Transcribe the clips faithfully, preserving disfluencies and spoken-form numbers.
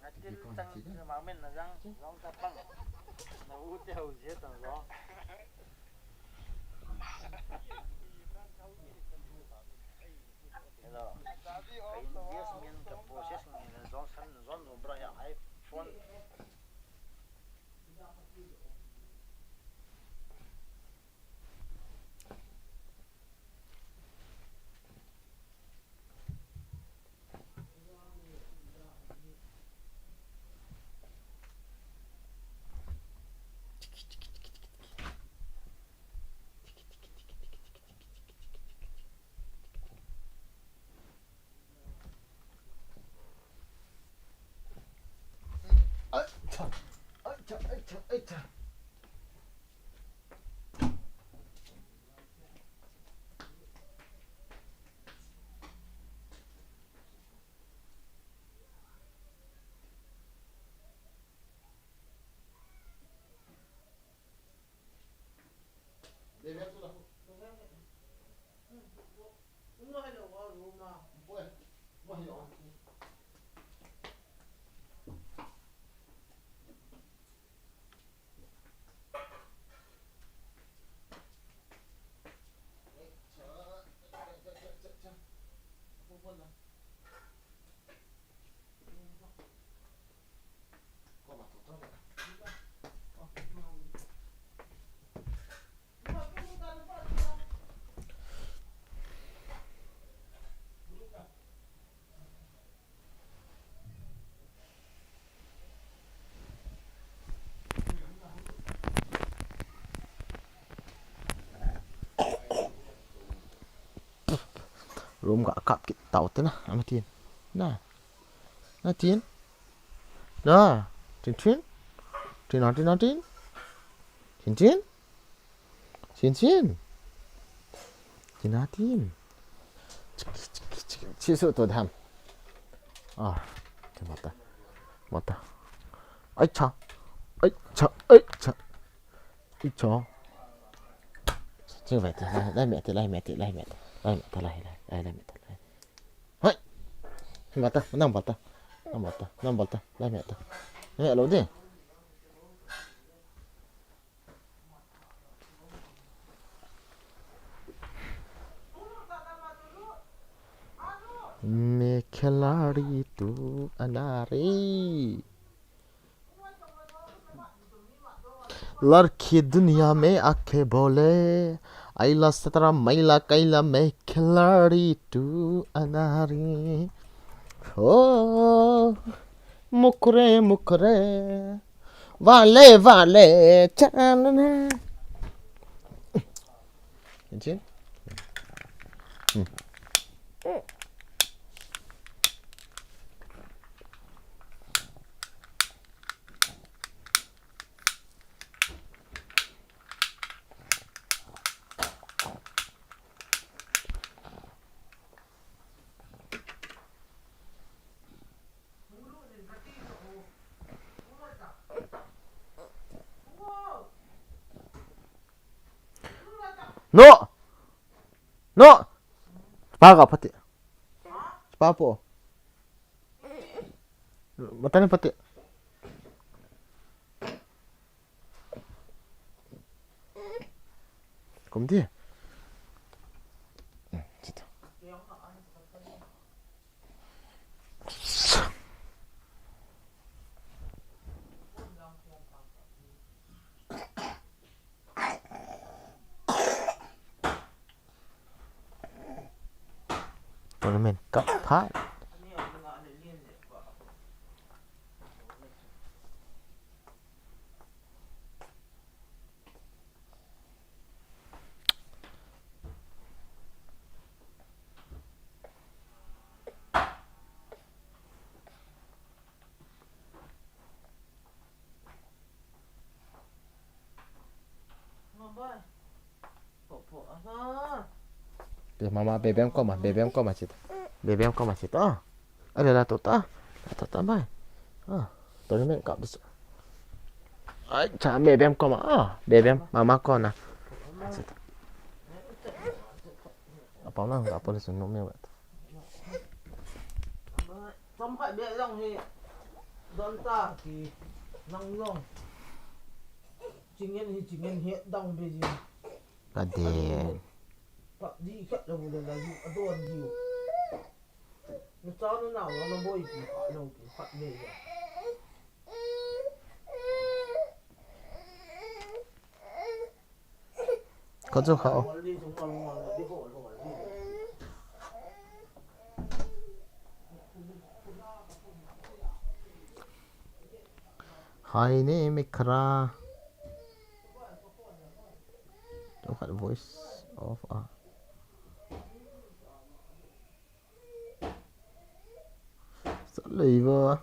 Natil tang mang men na jang, jong ta pang. Na u te ho je tang jong. Hello. Ka investment ka process nge na jong san jong jong bra ya iPhone. Ai cha, ai cha, ai cha, ai cha. Room ga kap kit tau te na, ama tin. Na. Na tin. Na. Tin tin. Tin na tin na tin. Tin tin. Chin chin. Chin a tin. Chi su to dham. Ah, te mata. Mata. Ai cha. Ai cha. Ai cha. Ai cha. Chi vai te, lai, lai me te, lai me te, lai me te. Lai me te, lai, lai, lai, lai me te, lai. Hai. Mata, nang mata. Nang mata, nang mata, lai me te. Lai me lo de. मैं खिलाड़ी तू अनाड़ी। लड़की दुनिया में आके बोले, आइला सतरा मैला कैला मैं खिलाड़ी तू अनाड़ी। ओ मुकरे मुकरे वाले वाले Chandna. Chin? Hmm. No! No! Paga pati. Papo. Matane pati. Kum dia. Tournament kap phat. Mama bebem koma, bebem koma chita. Bebem koma chita. Ada la tota. Tota bai. Ah, tournament kap. Ai cha bebem koma. Ah, bebem mama kona. Apa lang apa le sunu me wet. Be long hi don ta ki nang long. Chingen hi chingen hi dang be ji. Ka den. Pak di khat lo le la ju a don ji. Nu cha nu nau lo boi ki khat lo ki khat be ya. Ka chu kha o. Hi ne me khra. Chu khat voice off a. Sa lei va.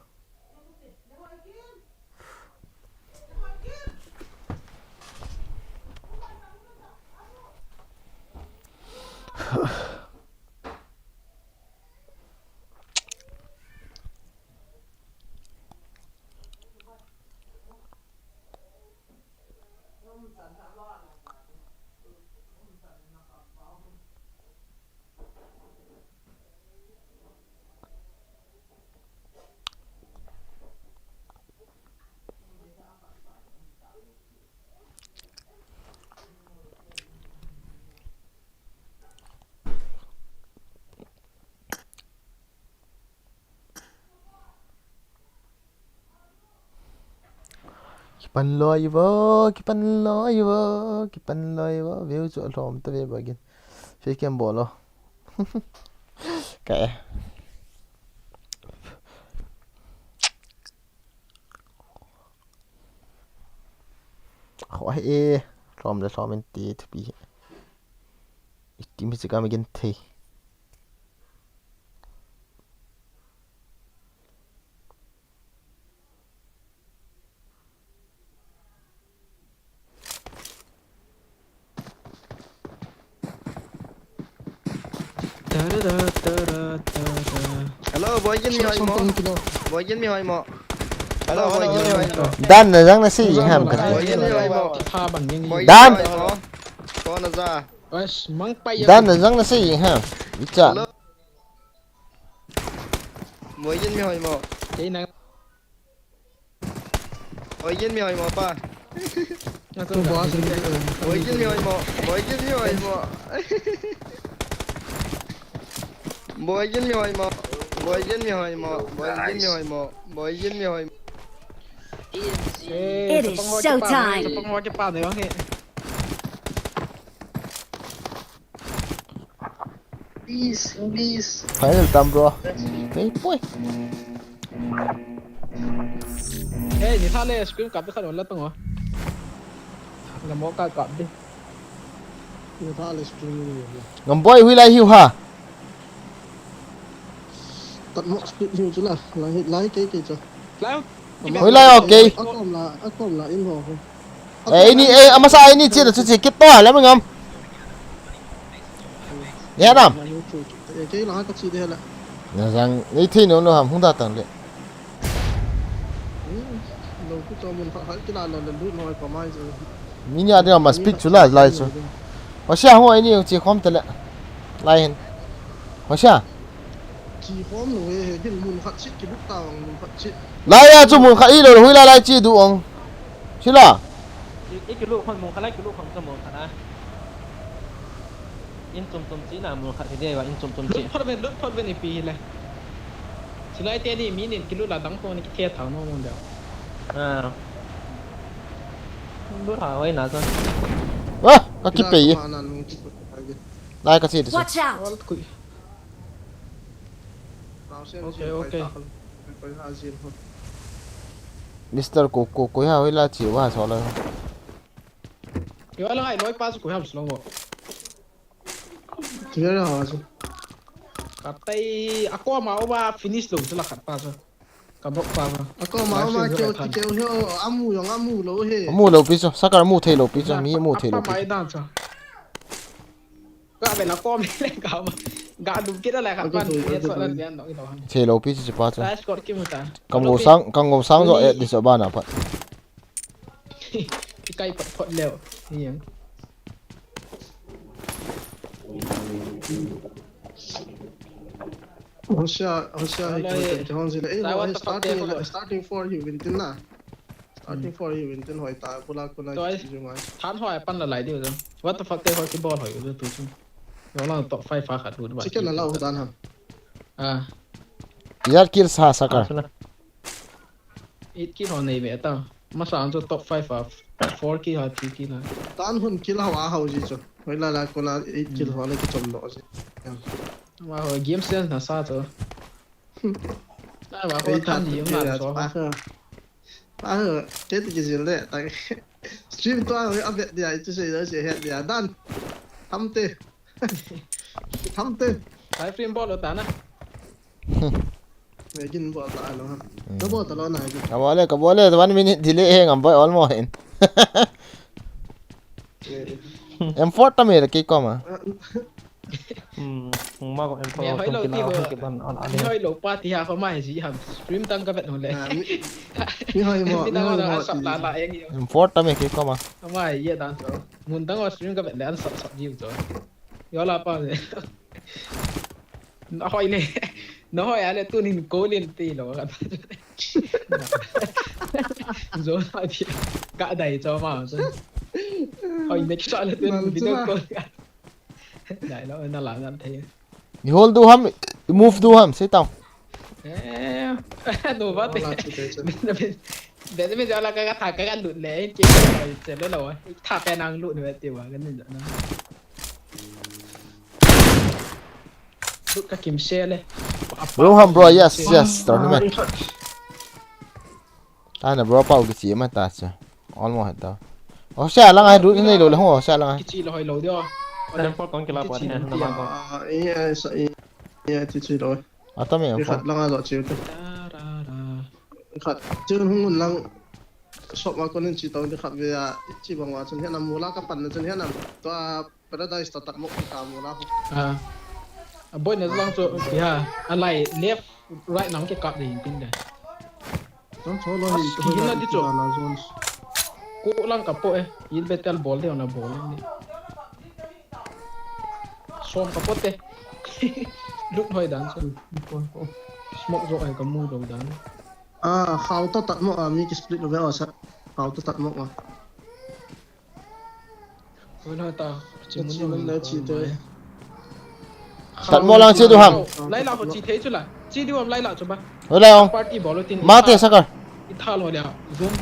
Kipan loi vo, kipan loi vo, kipan loi vo. View chu alhom ta ve ba gin. Fake cam bol lo. Ka e. Ho he e. Lhom le lhom in ti thupi. Iti mi chika mi gin thei. Hello, boy, give me hoi mo. Boy, give me hoi mo. Hello, boy, give me hoi mo. Dan na jang na si ham ka. Boy, give me hoi mo. Boy, Dan. Give me hoi mo. Ko na ja. Dan na jang na si ham. Icha. Hello. Boy, give me hoi mo. Kei na. Boy, give me hoi mo pa. Boy, give me hoi mo. Boy, give me hoi mo. Boy, give me hoi mo. Boy, give me hoi mo. Boy, give me hoi mo. Boy, give me hoi mo. It is show time. Final tam bro. Kei poi. Hey, ni tha le screen kap de khat on la tong o. Ngam o ka kap de. Ni tha le screen ni. Ngam boi hui lai hiu ha. Tat mo speed hiu chu la. Lai, lai kei kei chu. Lai. Hoilai, okay. Akom la, akom la in ho. Eh, ini, eh, amasa ini chi da chu chi kit to, le mangam. Ya dam. Kei la ka chi de la. Na jang, ni thi no no ham hung da tang le. Lo ku to mun kha hal ki la lo le lu no pa mai chu. Ni nia de ma speed chu la lai chu. Wa sia ho ini chi khom te le. Lai hin. Wa sia. Chi khom lo he, he, hin mun khat chit ki buk ta ang mun khat chit. Lai a chu mun khat i lo, hui lai lai chi du ang. Sila. I, i ki lu khon mun khat lai ki lu khon chu mun khat a. In chum chum chi na mun khat hi de wa in chum chum chi. Lut phot ven, lut phot ven ipi hi le. Silai te ni mi nin ki lu la dang pon ki the thau no mun de. A. Lut ha hoi na chu. Wa, ka ki pe. Lai ka chi de. Watch out. Okay, okay. Mister Ko, Ko, Ko, ha, hoila chi, wa, so la. Yo, la, ai, loi pa, ko, ha, so, lo. Clear, ha, so. Katai, ako, ma, o, ba, finish, lo, so, la, khat, pa, so. Ka bok pa ma. Ako ma ma keu keu he o, amu jong amu lou he. Amu lou pi chu, sakar mu thei lou pi chu, mi mu thei lou pi. Apa mai dan chu. Ka be la ko mi le ka ma. Ga dum kit la ka pan. Thei lou pi chu pa chu. Flash kor ki mu ta. Kam go sang, kam go sang jo e di so ba na pa. Ki kai pat phot leo. Ni yang. Hosia, Hosia, Hello, hi, eh. Kihong sila. Eh, Taiwan ho, ta starting, starting four, you win tin na. Starting four, you win tin, hoi ta, pula, kuna, Taiwan. Than hoi, pan la lai diu. What the fuck, te hoi, ki ball hoi, tu, tu. Yo lang top five fa khat lut ba. Chicken la lau dan ham. Ah. Yar kill sa saka. Eight kill ho nei ve ta. Masa ang chu top five a, four kill ha, three kill ha. Tan hun kill ha wa hau ji chu. Hoi la la kona eight kill ho le ki chom do ji. Wa ho game sense na sa chu. Ta wa ho tan di ma so. Pa ho. Pa ho, te ti ki zil le ta. Stream to a bet dia, itu se da se het dia dan. Hamte. Hamte. Live stream bol ta na. Megin bol ta lo ha. Hmm. Ka bol ta lo na ji. Ka bol le, ka bol le, one minute delay he ngam boi almost hin. M four ta me ki koma. Hmm, ma ko M four. Me hoi lo ti bo. Me hoi lo pa ti ha ko mai ji ham. Stream tang ka bet no le. Mi hoi mo, mi hoi mo. M four ta me ki koma. Ama ye dan so. Mun dang stream ka bet le an sap sap ji jo. Yo la pa le. Na hoi le. Na hoi ale tunin ko len ti lo ka. Zo na ti. Ka dai cho ma. Hoi next shot le tunin video call ka. Dai lo na la ngan thei. Ni hold du ham, move du ham, sit down. Eh, no ba te. Be be ala ka ka tha ka lut le ke. Che lo lo. Tha pe nang lut ne ti wa ka ni na. Lut ka kim se le. Bro ham bro, yes yes, tournament. Ana bro pau kichi ma ta cha. Almost heta. Hosia langa lut nei lo le ho, Hosia langa. Kichi lo hoi lo dio. Temple kong kila pa ne na ma ko. Ah, eh, eh, so, eh, eh, ti chi lo. Ata me. Khat langa lo chi te. Khat chun hung lang. Sop ma konin chi tong de khat ve a, chi bang wa chun hian am mula ka pan na chun hian am. To a Paradise ta tak mok ta mula. Ah. A boy na lang chu, ya, a lai left, right nam ke kap de in tin de. Tong cho lo hi. Ki hin na di cho. Na zone. Ko lang ka po e, il betel bol de na bol ni. Som ka po te. Lut hoi dan so. Smoke zo ai ka mu do dan. Ah, khau to tat mo a mi ki split lo ve a sa. Khau to tat mo a. Wala ta. Chi mun le chi te. Tat mo lang chi du ham. Lai la ko chi thei chu la. Chi du ham lai la chu ba. Wala ong. Party bol tin. Ma te sakar. I tha lo le. Zoom.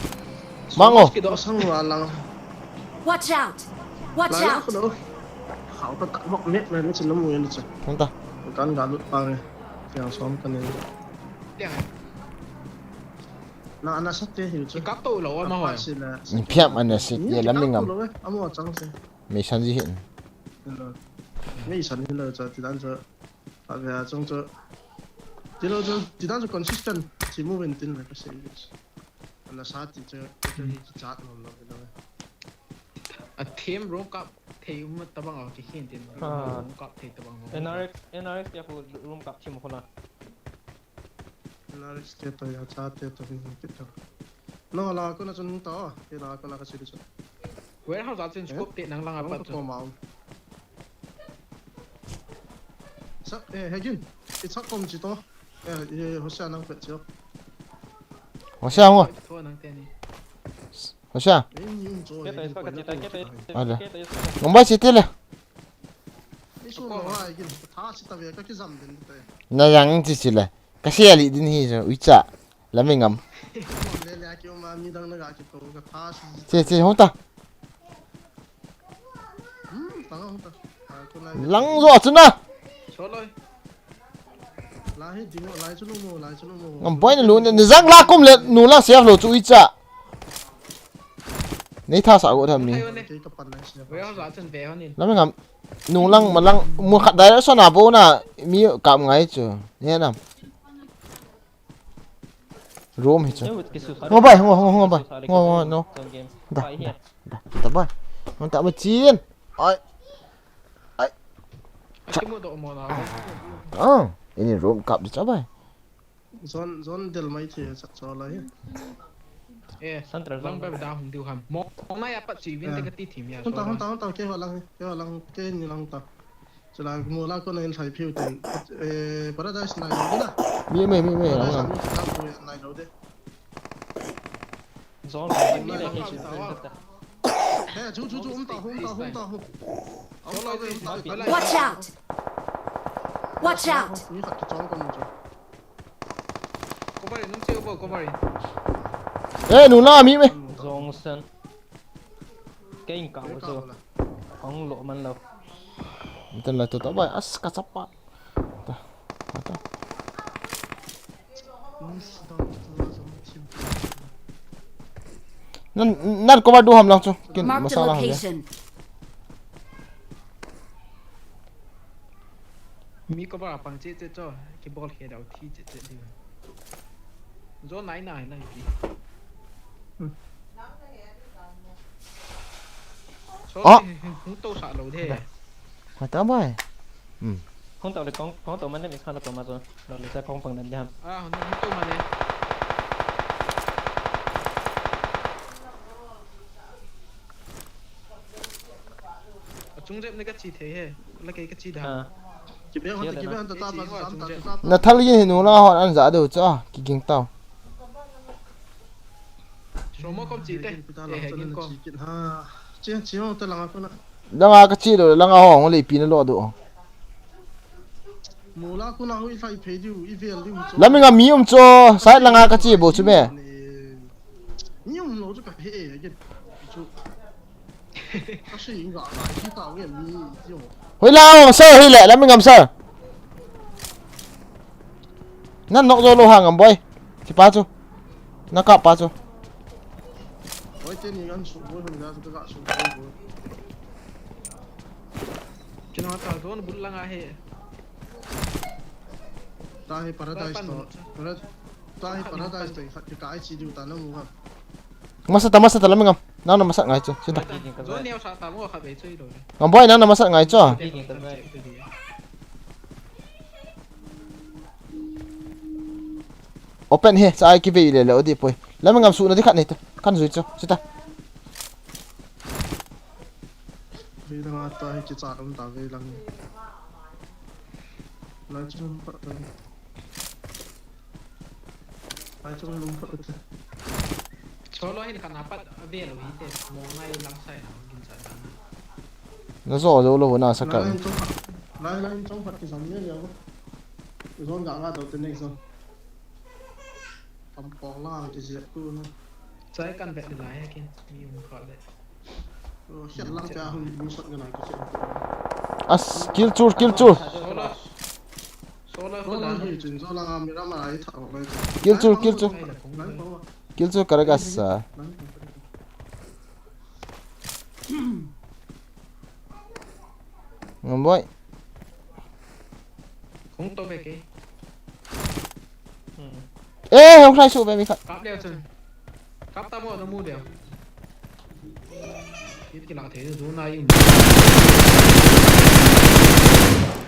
Mango. Ki do sang wa lang. Watch out. Watch out. Khau to tat mo me me chi lo mu yan chu. Hung ta. Kan ga lut pa nge. Yang som kan ni. Tiang. Na, na sa te hi chu. Kap to lo ma hoi. Phiam ana si ye lam ngam. Amo chang se. Me san ji hin. Me san hin lo cha ti dan cha. A ve a chang cha. Ti lo cha, ti dan cha consistent. Chi mu ven tin la ka se. Ana sa ti cha, cha ni cha nom lo lo. A team room kap thei um tabang a ki hin tin. Room kap thei tabang. N R X, N R X ya ko room kap thim ko na. N R X te to ya cha te to hin ki to. No la ko na chun to, ke la ko na ka siri chun. Warehouse a chun scope te nang lang a pat chun. Sa, eh, Hegin, i chak kom chi to. Eh, eh, Hosia nang pet chi. Hosia ngo. To nang te ni. Hosia. Eh, ni um cho. Ke to isko ka chi ta, ke to. Ala. Ngomba chi te le. Ni su no ha, Hegin. Tha chi ta ve ka ki zam den te. Na yang chi chi le. Ka sia li din hi zo, uicha. Lam ngam. Che, che, hota. Lang zo chu na. Ngam boy na lu ne, ni zang la kum le, nu la siap lo chu uicha. Nei tha sa go tham ni. Lam ngam. Nu lang, ma lang, mu khat direction a bo na, mi kap ngai chu. Ni nam. Room hi chu. Ngo bai, ngo, ngo, ngo bai. Ngo, ngo, no. Da, da, da, da bai. Ngo ta ma chin. Ai. Ai. Ah, ini room kap di cha bai. Zone, zone del mai thi sa cho la hi. Eh, central lang zone. Ba da hum diu ham. Mo, mo na ya pat chi win te ka ti thim ya. Hung ta, hung ta, hung ta, ke wa lang, ke wa lang, ke ni lang ta. Tela mula ko na in thai phiu te. Eh, Paradise nai lo na. Mi, mi, mi, mi, Paradise lo na. Mi ta ko nai lo de. Zone mi le ke shi ta. He, chu, chu, chu, um ta, um ta, um ta, um. Watch out! Watch out! Mi khat ki chong ko ni chu. Cover in, nung che bo, cover in. Eh, nu la mi me. Zone san. Kei in kau chu. Hong lo man lo. Miten la tu ta bai, as ka chapa. Ta. Ta. Nan, nan cover du ham lang chu. Kin masala ham ya. Marked a location. Mi cover a pang che che cho, ki bol khe dau thi che che di. Zo nai nai nai pi. Hmm. So, ah, hung to sa lo de. Hoi ta bai. Hmm. Hung to le kong, kong to man de mi khan to ma zo. Lo le sa kong pang nan jam. Ah, hung, hung to ma le. Achung rep ne ka chi thei he. La kei ka chi da. Ah. Kibe hon, kibe hon ta ta ba sam ta ta. Na thal yin hin nu la hon an za do cha ki ging tau. Somo kom chi te. Eh, he ging kom. Ha. Chi, chi hon ta langa ko na. Langa ka chi do, langa hon le pi na lo do. Mula ko na hui fai phe diu, i vel diu cho. Lami nga mi um cho, sai langa ka chi bo chu me. Mi um lo chu ka he e, ke chu. Ka si nga, nga, si ta we mi, jo. Hoi la, sir, hoi le, lami ngam, sir. Nan nok jo lo ha ngam boy. Ki pa chu. Na ka pa chu. Boy, te ni ngan su boy, hon ga su ka su boy. Kina ta don bul langa he. Ta he Paradise to. Para-, ta he Paradise to, khat ka ai chi diu ta na mu ha. Masa ta, masa ta, lami ngam. Nang na masa ngai chu. Sita. Zo neo sa ta mo kha be chu i lo. Ngam boy, nang na masa ngai chu. Open he, cha ai ki ve le le o di poi. Lami ngam su na di khat nei ta. Kan zui chu. Sita. Ve lang a ta hi ki cha dum ta ve lang. Lai chung pat ta. Lai chung lum pat ta. Cholo hin kana pat a ve lo hi te mo ngai lang sai na gin cha da na. Na zo zo lo na sa ka. Lai chung pat. Lai, lai chung pat ki sam ye ya. Zone ga nga do te next zone. Tam pong lang ki zia tu na. Chai kan vet lai he kin. Mi um kha le. Oh, shit lang cha hung mi shot nga na ki shot. As, kill chur, kill chur. Solar. Solar ko dan. Solar hi chin solar nga mi ram ai tha ko. Kill chur, kill chur. Kill chur kar ga sa. Ngam boy. Hung to be ke. Hmm. Eh, hung khai su be mi khat. Kap leo chun. Kap ta mo na mu leo. Kit ki lang the zu na yung.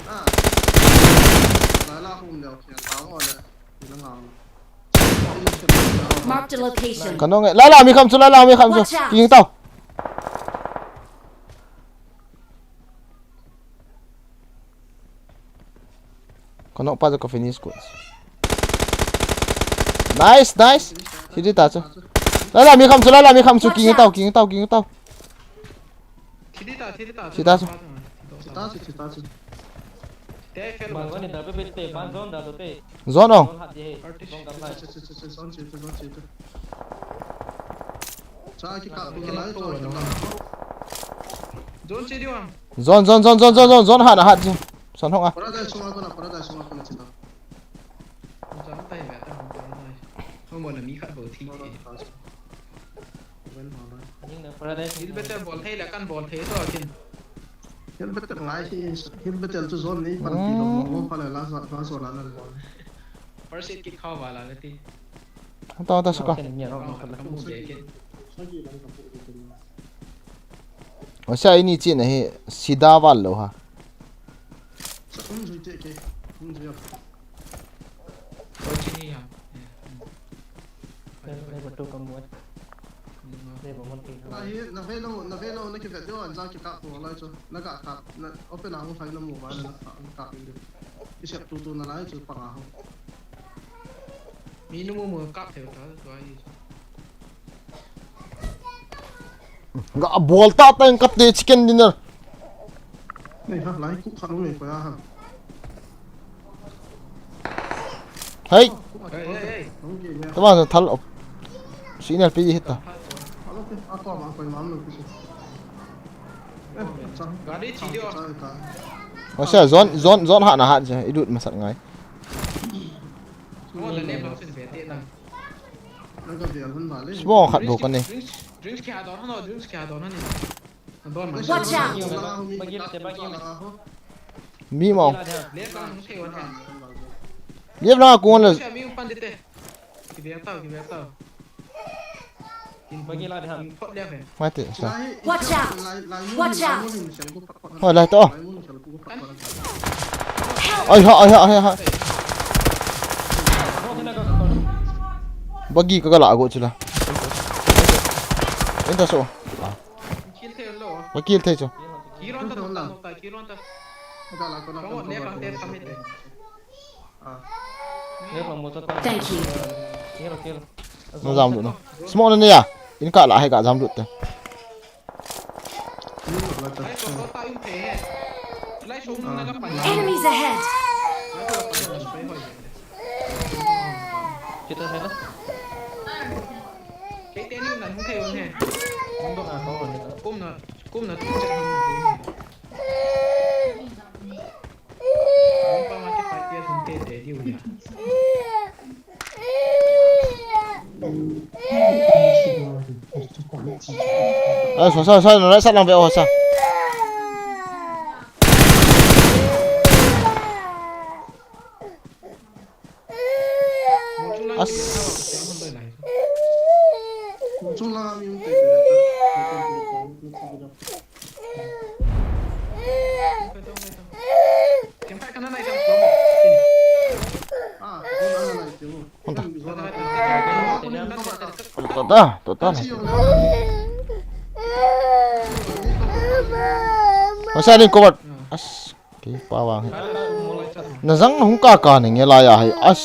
Ah. La la hum leo ke ta mo le. Ki na ngam. Marked a location. Ka nong e. La la mi kham chu, la la mi kham chu. Watch out. King tau. Ka nok pa chu ka finish ko. Nice, nice. Thi di ta chu. La la mi kham chu, la la mi kham chu. King tau, king tau, king tau. Thi di ta, thi di ta. Thi ta chu. Thi ta chu, thi ta chu. Te fel. Ban zone da pe pe te, ban zone da do te. Zone ong. Zone hat di he. Zone kam lai. Zone che, zone che, zone che, zone che. Cha ki ka ko lai, zone ki ka. Zone che di wan. Zone, zone, zone, zone, zone, zone, zone hat na hat ji. San hong a. Paradise sunga ko na, Paradise sunga ko na chita. Zone tai ve ta hong Paradise. Hong mo na mi khat bo thi. Ning na Paradise. Hill Battle bol thei le kan bol thei to kin. Hill Battle ngai hi, Hill Battle chu zone nei pan ti lo mo, mo pha le la zone, la zone la bol. First aid kit kha va la le ti. Ata, ata, suka. Ken nia ro ka la mu de ken. O sa ini chi na hi sida val lo ha. Sa um zui te ke. Um zui ya. Ko chi ni ya. Ken, ken ko to ka mu. Nei ba mon ting. Ahi, na ve lo, na ve lo, na kivet diu, an jang kikap ko lai chu. Na ga kap, na open a hung phai na mu ba, na kap, na kap in diu. Kisep tutu nalai chu panga ho. Mi nu mu mu kap thei ta, tua hi chu. Ga bol ta ta in kap de chicken dinner. Nei ha, lai ku kha lo me ko ya ha. Hei. Hey, hey, hey. Tama sa thal op. Signal pi hita. Gari chi dio. Masa zone, zone, zone ha na ha je. Idut masat ngai. Mo la nem lo sin ve te na. Smoke khat bou ka nei. Drinks, drinks kya don hano, drinks kya don hani. Watch out! Bagi la te, bagi la. Mi mau. Left lang hung thei wan ha. Left lang a kon la. Sia mi hung pan de te. Kibe tau, kibe tau. Bagi la de ha. Phot left he. Mai te sa. Watch out! Watch out! Hoi lai to. Ai ha, ai ha, ai ha. Bagi ka la go chula. Enta so. Kill thei lo. Ba kill thei chu. Kill on ta, ta, ta, kill on ta. Ka la ko na. Ko ne bang te samit. Ah. Ne bang mo ta. Thank you. Kill, kill. Na jam lut na. Smoke na ne ya. In ka la hai ka jam lut te. Lai so, so ta in thei he. Lai so na ka pan. Enemies ahead! Kita hai na. Kei teni nan hung thei un he. Hung dong a ko ne. Kum na, kum na tu che hung. Hung pa ma ke pa ke hung thei thei diu ya. Ai, so sa, so sa, no, sa lang ve o sa. As. Hon ta. Tota, tota. Masa ni cover. As. Kei pa vang hi. Na jang na hung ka ka ne nge la ya hai. As.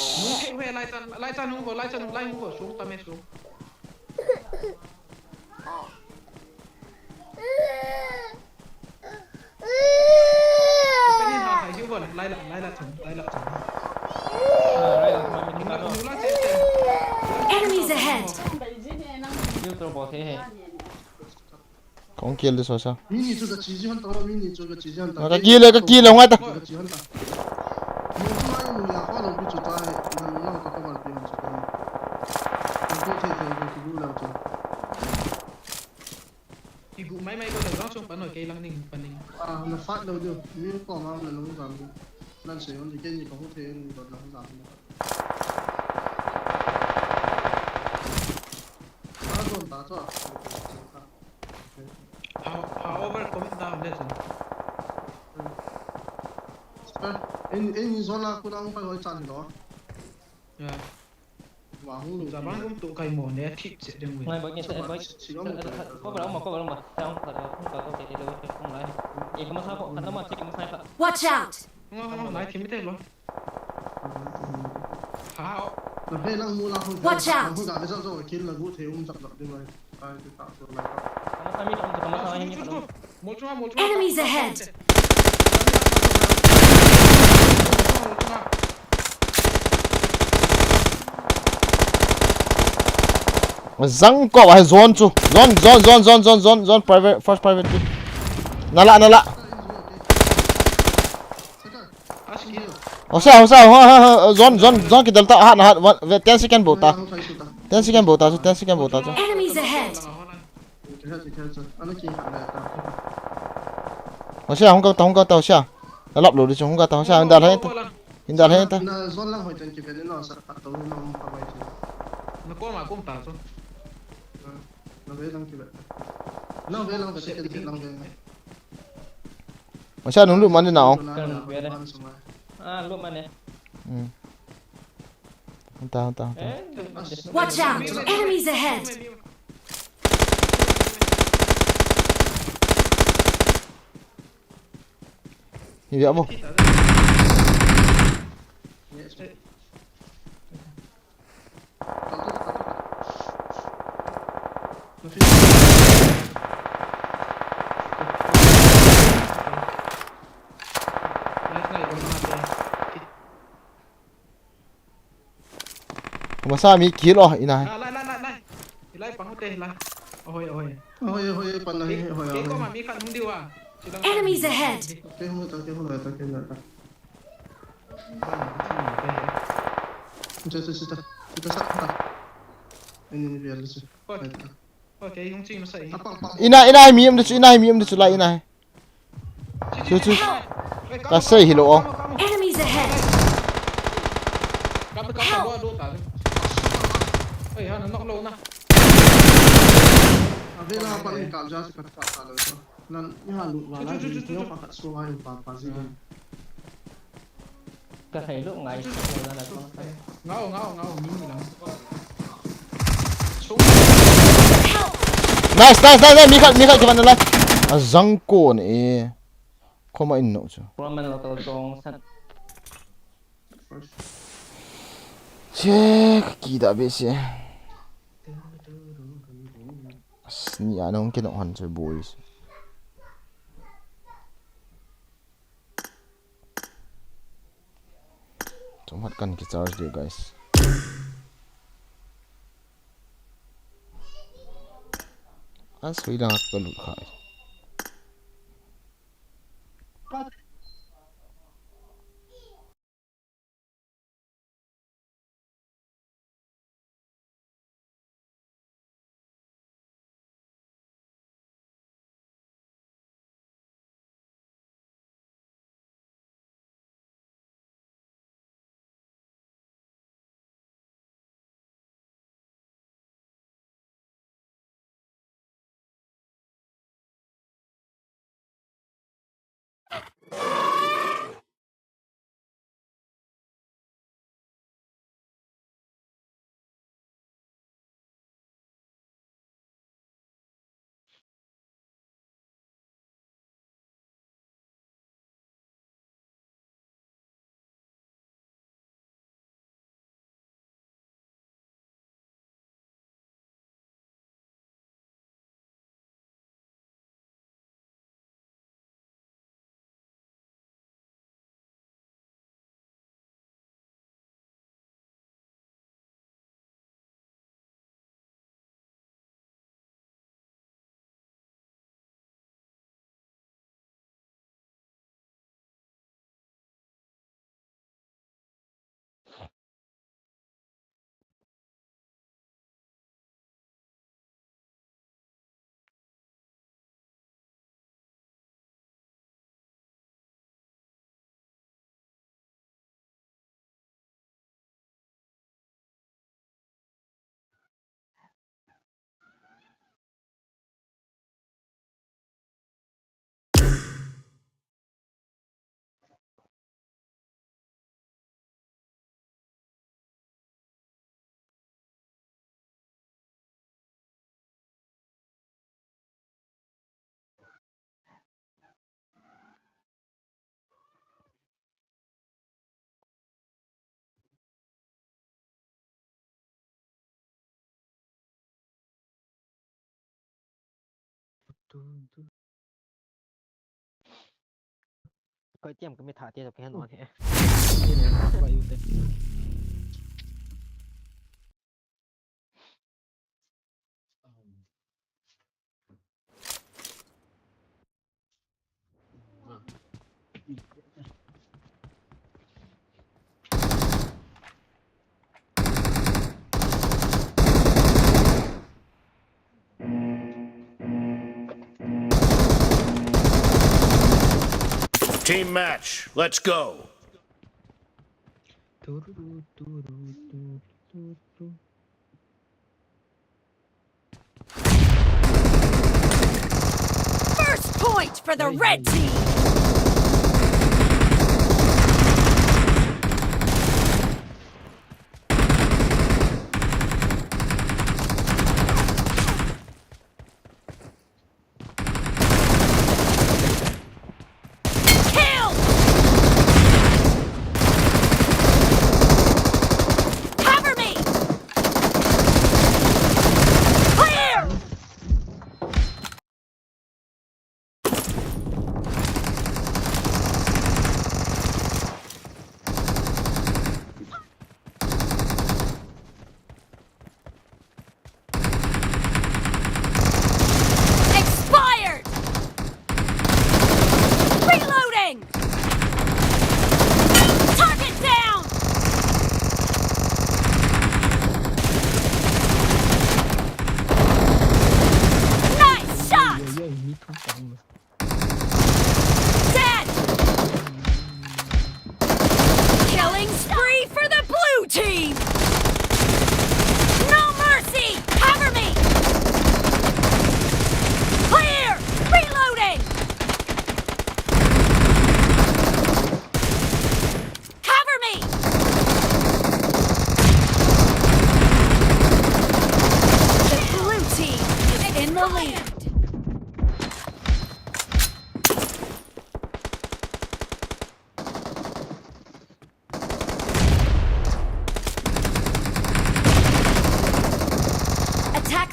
Lai chan, lai chan hung ko, lai chan, lai hung ko, sung ta me sung. Enemies ahead! Kong kill this also. Mini chu ka chi ji han ta, mini chu ka chi ji han ta. Ka kill, ka kill, ngai ta. Ka chi han ta. Mo chu ai mu ya, ko lo ki chu ta, na lo ka ka mal pi han chu ta. Ko che che ko ki bu la chu. Ki gu mai mai ko la jong chong pa no, kei lang ning pa ning. Ah, na fat lo diu. Mi ko ma na lo jam diu. Nan se yon ke ni ko ho the ni ko na jam. Ah, don ta chu. Ha, ha, over comment down, listen. Sir, in, in zone a kuna hung pai hoi chan lo. Ya. Wa hung lu. Za bang kum tu kai mo ne thip che ding wi. Ngai ba nge se ba. Si lo mo. Ko ba mo, ko ba mo. Sa hung ka, hung ka, ko ke lo, hung lai. E ka ma sa ko, kan ma che ka ma sa ka. Watch out! Ngo, ngo, ngo, lai thim te lo. Watch out! Enemies ahead! Jang ko, ah, zone chu. Zone, zone, zone, private, first private. Nala, nala. Hosa, hosa, ho, ho, ho, zone, zone, zone kidel ta, ha, na, ha, one, ve, ten second bou ta. Ten second bou ta chu, ten second bou ta chu. Enemies ahead. Hosa, hung ka ta, hung ka ta, hosa. Alap lo di chu, hung ka ta, hosa, hung dal hai ta. Hung dal hai ta. Na zone lang hoi ten kive ni no, sa pat to no, pa bai chu. Na ko ma kum ta chu. Na ve lang kive. Na ve lang ve, second lang ve. Masha nung lut man na o. Ah, lut man ne. Hmm. Hanta, hanta, hanta. Watch out! Enemies ahead! Ya mo. Masa mi kill oh, ina. Lai, lai, lai, lai. Hilai pang ute hilai. Ohoi, ohoi. Ohoi, ohoi, pan na hi, ohoi, ohoi. Koma mi khat hung diu a. Enemies ahead. Ke hung ta, ke hung ta, ke hung ta. Cha, cha, cha, cha. Cha, cha, cha. Enemy vi al cha. Okay, hung chi masa e. Ina, ina mi um de chu, ina mi um de chu lai ina. Chu, chu. Ka sei hilou o. Enemies ahead. Help! Ka sei lou ngai. Ngao, ngao, ngao, mi ni lang. Nice, nice, nice, nice, mi khat, mi khat, kivan lai. A jang kon e. Koma in no chu. Roman local song san. Che, ka kida be se. As, ni a nong ke no han che boys. Chom hat kan ki charge de, guys. An sui lang ka lut khai. Koi tiam ka mi tha tia ka he non he. Team match, let's go. First point for the red team. Kill!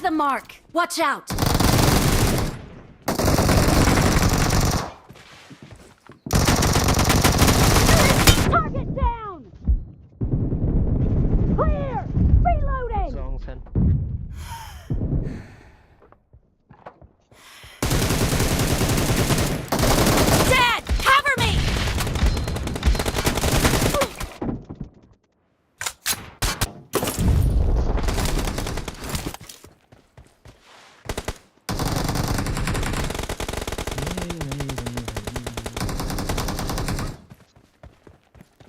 The mark. Watch out. Target down. Clear. Reloading. Zone sen. Dead. Cover me.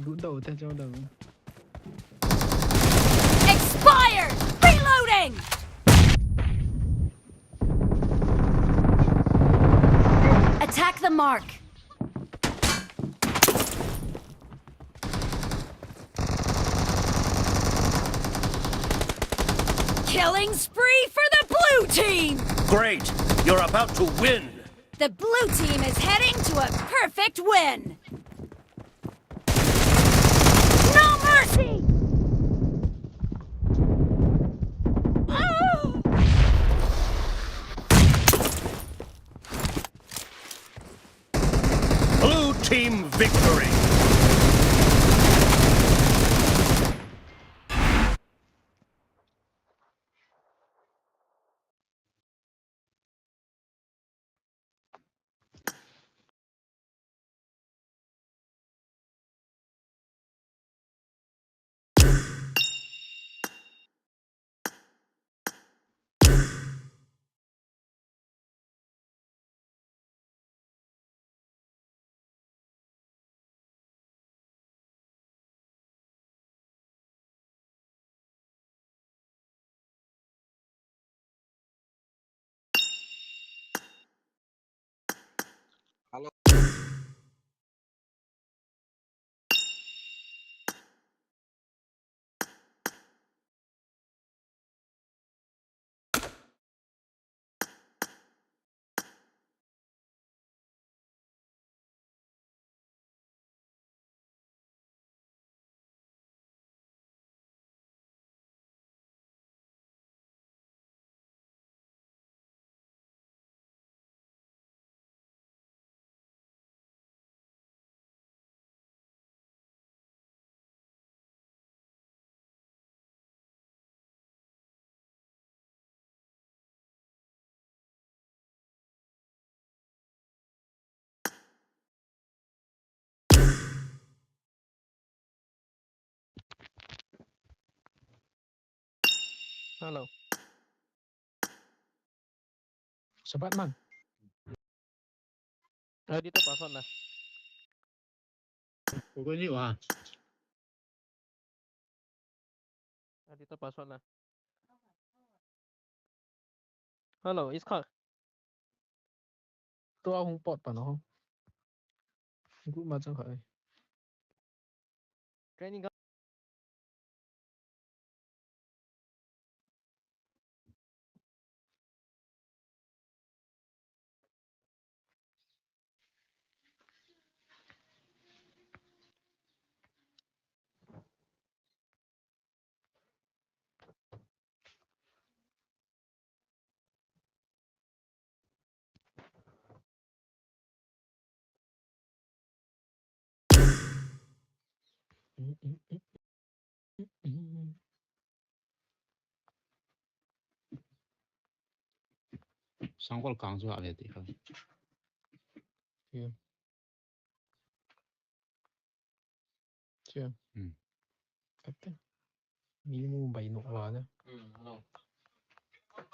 Lut dau te, chau dau. Expired! Reloading! Attack the mark. Killing spree for the blue team! Great! You're about to win! The blue team is heading to a perfect win! No mercy! Oh! Blue team victory! Hello. Hello. Sabat man. Editor password na. Ko ko ni wa. Editor password na. Hello, Iskar. Tua hung pot pa no. Group ma chang khai. Training. Sangkol kang chu ave ti kha. Tia. Tia. Hmm. Khat te. Mi mu bai nok va na. Hmm, hello.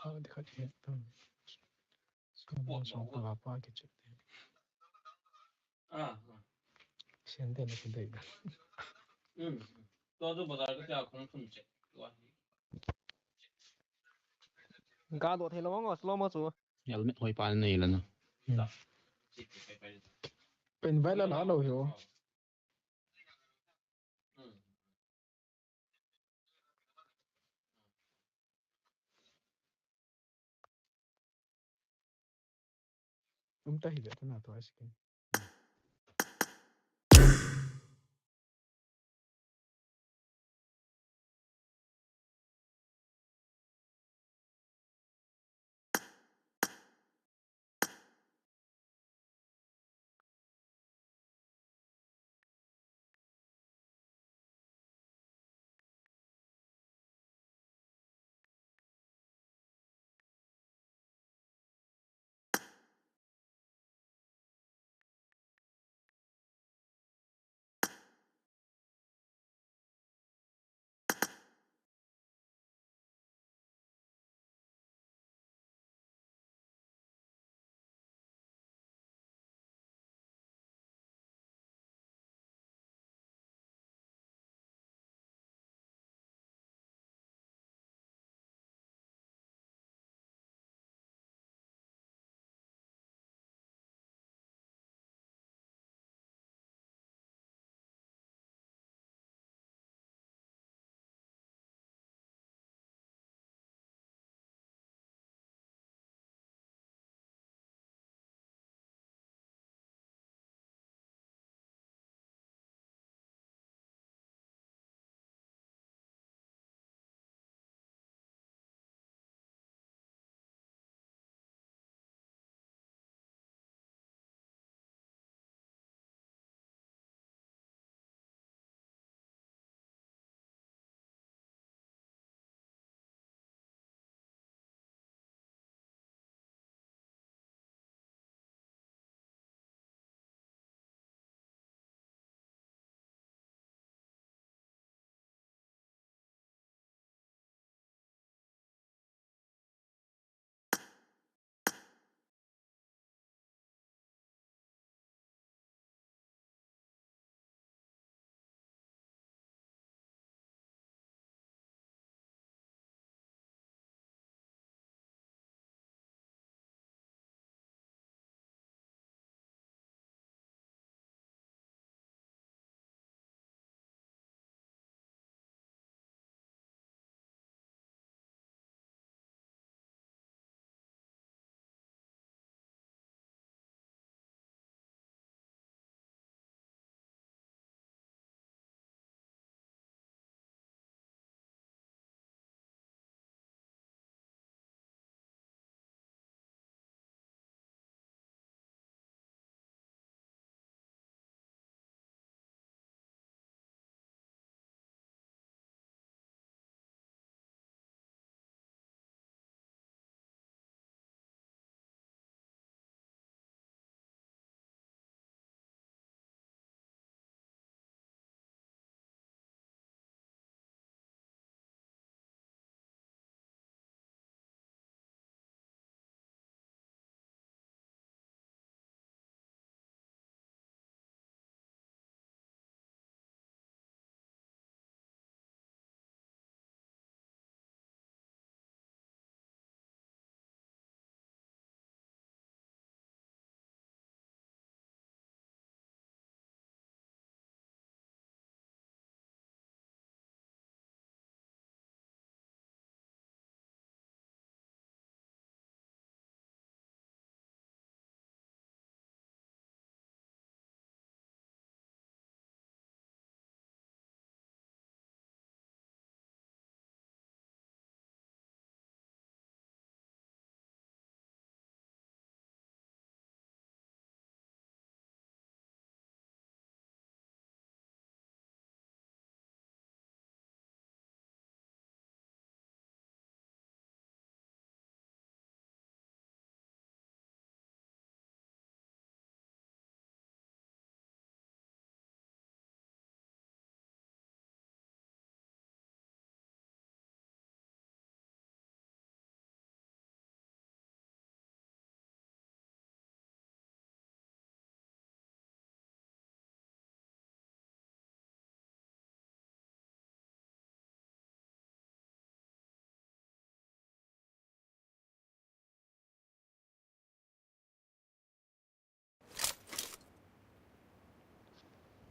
Ah, de khat he. Hmm. Sangkol sangkol va pa ke chet. Ah, ah. Sian te na ke dei. Hmm. Tua chu bazar ka tia khong thum chet. Tua hi. Ga do thei lo ngo, slow mo chu. Helmet hoi pa nei la na. Pen vai la la lo hi o. Um ta hi ve ta na to asking.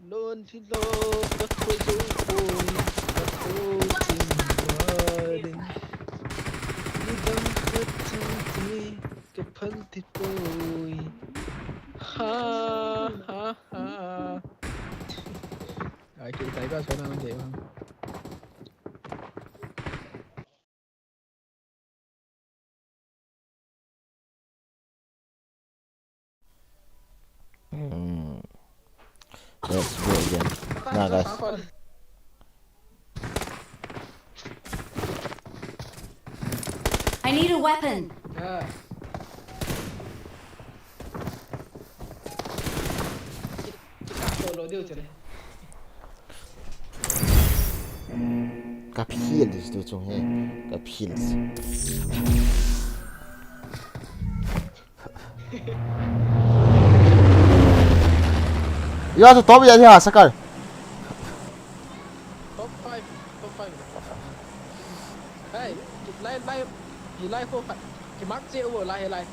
Lon thi lo ka kho zo poi, ka kho chin wa ding. Ni dam khat chin ti ka phan ti poi. Ha, ha, ha. Ai, ki tai ka so na nang ke bang. Hmm. Let's go again. Nah, guys. I need a weapon. Ka phil this tu chung hi. Ka phil. You have to top ya ha, Sakar. Top five, top five. Hey, lai, lai, lai ko, ki mark che wo lai, lai.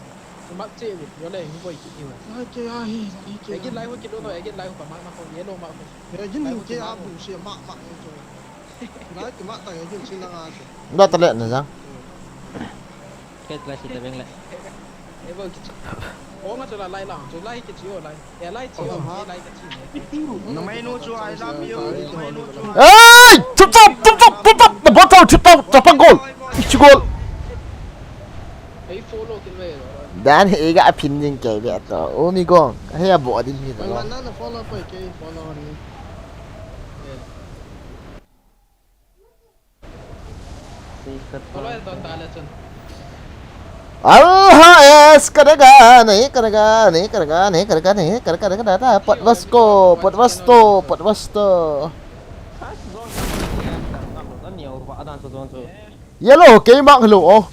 Ki mark che wo, yo le, ni boi ki wo. Ai, ke ai, ai, ke. Egin lai ko ki lo no, egin lai ko mark na ko, yellow mark ko. Egin ke a bu se mark, mark ko. Lai ki mark ta, egin si na nga se. Ba ta le na jang. Ke lai si ta beng le. E bo ki. O nga chu la lai la, chu lai ki chi o lai. Hey! Chup chup, chup chup, chup chup, the bottle, chup chup, chup chup, goal. Ichi goal. Dan he ga pin jing ke be to. O mi gong. He a bo din mi to. Alha es, karega, nahi karega, nahi karega, nahi karega, nahi karega, karega, karega, pot vasko, pot vasto, pot vasto. Yellow, kei mark lo, oh.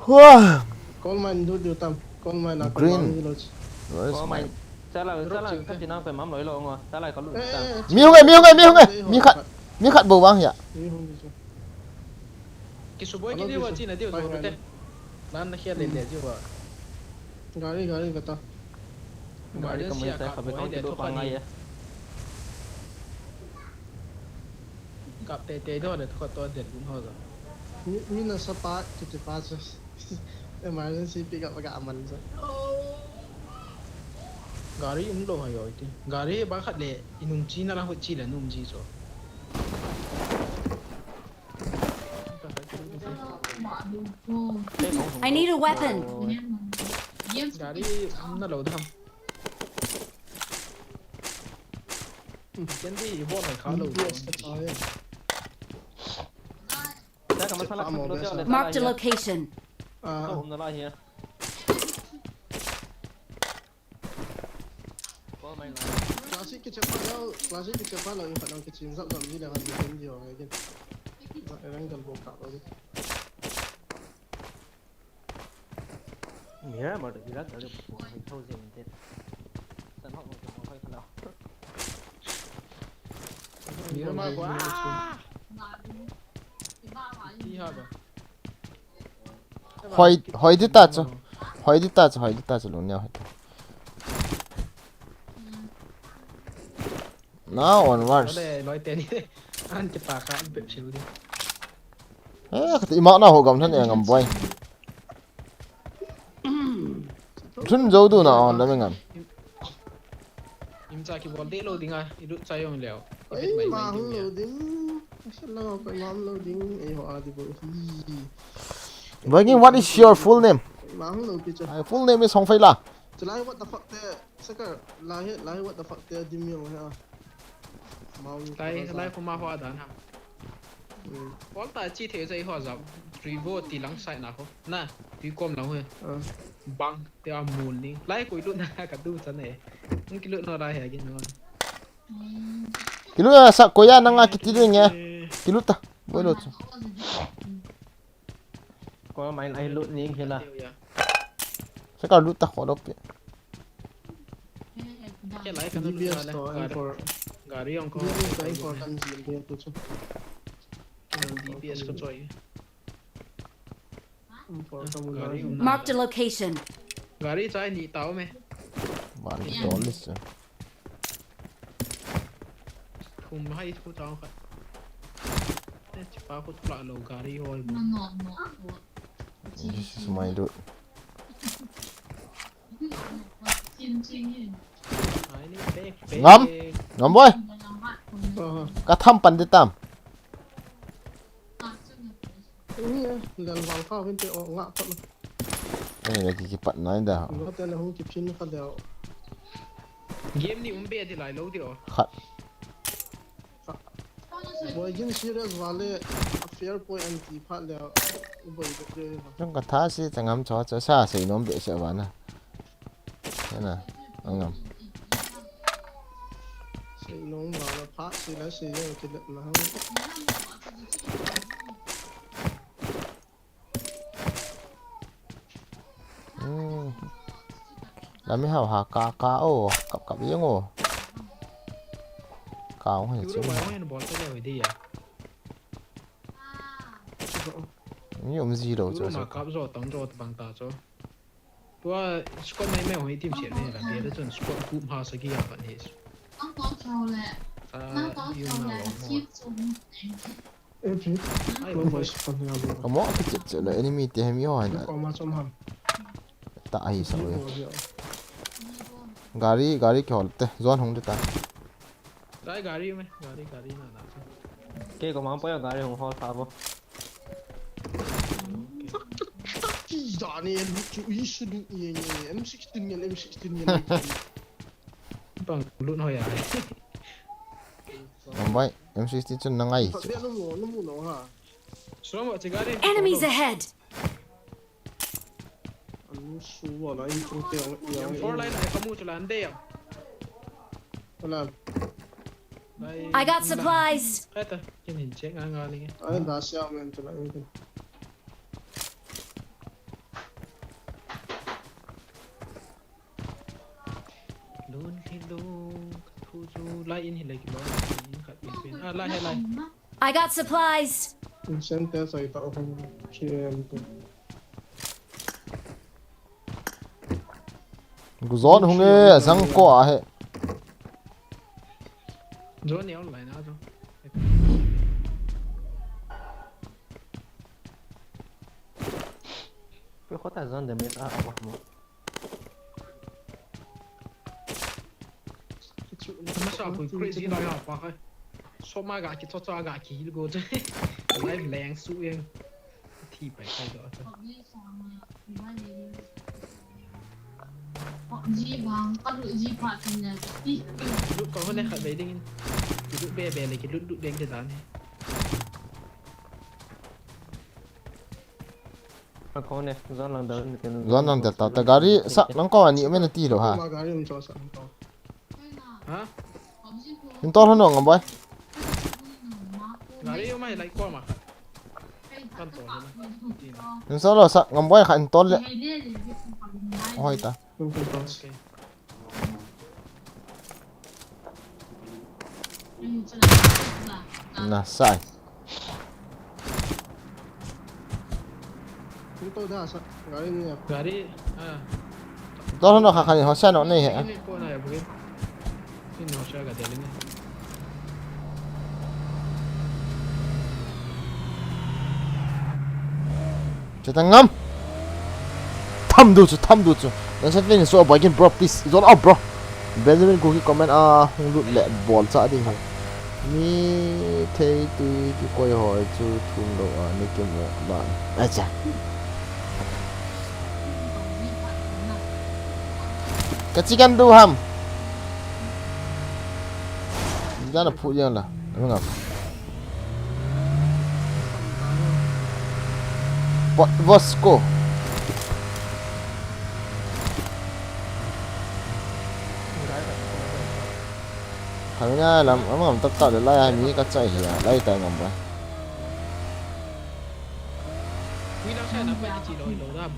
Wah. Coal mine lut diu tam. Coal mine a. Green. Coal mine. Where is my... Chala, chala, ka tinang pe mam loi lo ngo. Chala ka lut tam. Mi hung e, mi hung e, mi hung e. Mi khat, mi khat bou vang hia. Mi hung diu. Ki suboi ki diu wa chi na diu wa te. Lan na khia le le diu wa. Gari, gari ka ta. Gari ka mai ta ka be ka ki do pa ngai ya. Kap te te do le ko to de gun ho do. Mi, mi na sa pa ki ti pa sa. Emergency pick up ka aman sa. Gari um lo ha yo iti. Gari ba khat le inung chi na la ho chi le nung chi so. I need a weapon. Gari um na lo dam. Ken di i bol hai kha lo. Marked a location. Classic kichepa lo, classic kichepa lo, in fact, kichim zap zap ni le han ni ken di ho ken. Rang dal bo ka lo. Mira, mar da gira dal bo hai thau je inte. San ho mo mo hai khala. Mira mar ko. Ti ha ba. Hoi, hoi di ta chu. Hoi di ta chu, hoi di ta chu, lung neo hoi ta. Now onwards. Ole, loi te ni. An ke pa ka bep sil di. Eh, kati ima na ho gam than e ngam boi. Thun jo du na on da me ngam. Imcha ki bol de lo ding a, i lut cha jong leo. Ei, ma hung lo ding. Asal lang ko ma hung lo ding. Ei ho a di bol. Hi. Boy, what is your full name? Ma hung lo pi cha. My full name is Hongfei La. Chulai what the fuck te, Sakar, lai he, lai what the fuck te dim yo ha. Mau. Lai, lai ko ma ho a dan ha. Pol ta chi thei jai ho jam. Trivo ti lang sai na ho. Na, ti kom lang ho. Bang, ti a mul ni. Lai koi lut na ka du chan e. Hung ki lut no lai he gin no. Ki lut a sa ko ya nang a kiti ding e. Ki lut ta. Boi lut. Ko mai lai lut ning hela. Sakar lut ta kho lop pe. Ke lai ka D B S lut to na le. M four. Gari ong ko. D B S to M four kan jil de tu chu. D B S ko choi. M four ka mu. Gari ong na. Marked a location. Gari chai ni tao me. Van dol lis. Kum hai khu chang khat. Te chipa khu thula lo gari hoi bu. This is my dude. Ai ni pe. Ngam. Ngam boy. Aha. Ka tham pan de tam. Ni ya, lal wal kha vin te o nga kha. Ei, la ki ki pat nai da. Nga te la hu ki phin kha da. Game ni um be di lai lo di o. Khat. Boy game serious wale, a fair point anti phat le. Boy de de. Nang ka tha si ta ngam cho cho sa sei nom be se ba na. Ana, angam. Sei nom wala phat si la sei yo ki le na. Hmm. La mi hau ha ka ka o, kap kap yeng o. Ka ong he Euro chu. Mai hoi bol te le hoi di ya. Ni um zero Euro chu. Ma kap zo tang zo bang ta zo. Tua squad mai mai hoi team se ne la de da chun squad group ha sa ki ya kan he. Ang kong chau le. Sa Ang kong yu chau na le. wa mo. Chief chu. Epi. Ai Lo mo. Boy span ya bo. Ka mo ki chet chet la enemy te he mi ho hai na. Ko ma chom ham. Ta ahi sa lo. Bo ya. Gari, gari ki hol te. Zone hung de ta. Dai gari me, gari gari na na. Ke ko mang po ya gari hung hol tha bo. Ki da ni en chu i su du ni ni M sixteen ni M sixteen ni. Bang lut hoi ya. Ngam boy, M sixteen chun na ngai. Phat be no mo no mo no ha. Solo mo che gari. Enemies ahead! Anu su wa la in chung te yang yang. Four line ai kamu chu lan de ya. Wala. I got supplies! Kata, kin hin check nga nga ni. Ai da sia men tu la in. Lun hi lu, thu chu lai in hi le ki lo. In khat in pin. Ah, lai hai lai. I got supplies! Center sai ta hom K M tu. Gu zone hung e, zang ko a he. Zone ni online a zo. Pe ko ta zone de me ta wa mo. Masa ko crazy na ya pa kai. So ma ga ki cho cho ga ki hil go. Live leng su yeng. Thi pai kai do. Ji bang, ka lu ji pa tin na ti. Lut ko ne khat be ding. Ki lut be be le ki lut lut deng de dan. Ka ko ne zone lang da ni ken. Zone lang da ta ta gari sa nang ko ani me na ti lo ha. Ma gari um cho sa ko. Ha? Install hon ngam boy. Gari yo mai lai ko ma. Kan to na. Install lo sa ngam boy kha install le. Hoi ta. Tum tum tum. Okay. Na sai. Tum to da sa. Gari ni ya. Gari. Ah. Install hon kha kha ni ho sa no nei he. Ini ko na ya bugin. Ini ho sa ga de ni. Chetang ngam. Tham du chu, tham du chu. Nang sa pin so boy kin bro, please. It's all out, bro. Benjamin Kuki comment a hung lut le bol cha ding he. Mi thei tui ki koi hoi chu thum lo a ni kim lo ma. Acha. Ka chi kan du ham. Jana phu jang la. Ngam. Pot Vosco. Kami na lam, ama ngam tap tap le lai ai mi ka chai hi a, lai tai ngam ba. Ui, nang sa na pa ti lo lo dam.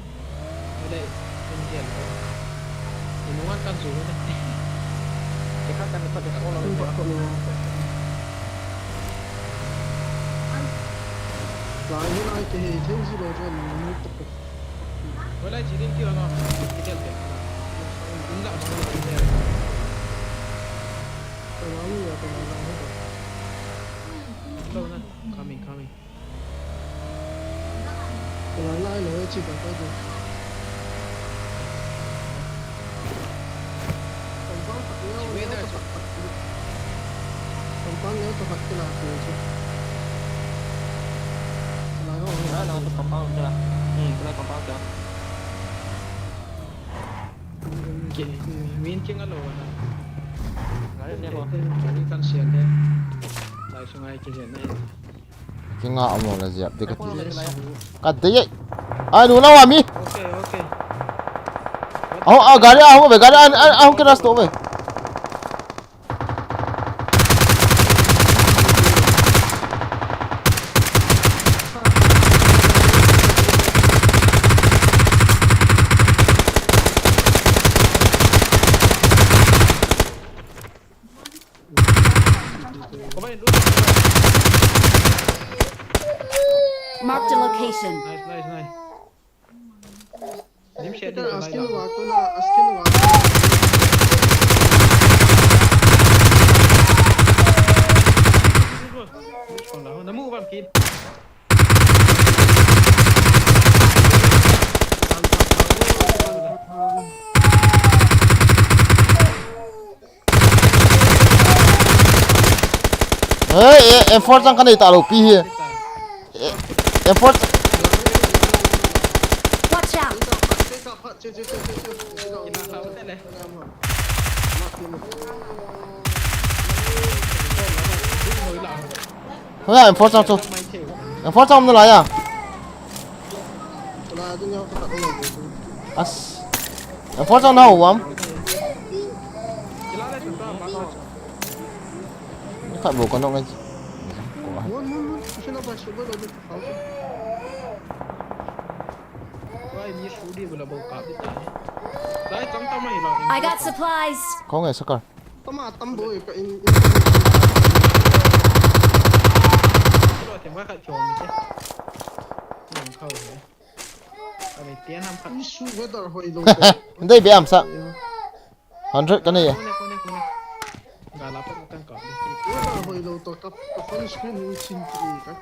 Ule, ule lo. Inu wan kan zu na. Ke kha kan pa de ko lo. Lai ni lai ke he thei ji lo jo ni ni to. Ule, ji din ki lo no. Ki del de. In la ma ni de. Ko ni ya ko na na. Coming, coming. Wala na, ilo, eh, chika pa do. Compound pa, ilo, ilo, pa, pa, pa. Compound, ilo, pa, pa, pa, pa. Wala na, ilo. Wala na, ilo, compound, ilo. Hmm, ilo, compound, ilo. Ki, min king alo na. Gari ne ko. Gari kan sian de. Lai sungai ki sian na. Kinga amo la jep de ka ti. Ka de ye. Ai, nu la wa mi. Okay, okay. Aho, a gari aho be, gari an, an, aho kira sto be. Marked a location. Nice, nice, nice. Nim share din. Askin wa ko na, askin wa. Namu bam kin. Hey, eh, M four chang ka nei ta lo pi hi. Eh, M four. Watch out! Hoya M four chang chu. M four chang um nalai a. As. M four chang na ho am. Khat bou ka nong ngai. I got supplies. Kong e sakar. Tama tam bou e ka in, in. Dei be am sa. Hundred ka nei e. Weather hoilou toh ka, ka phone screen in chin ki ka.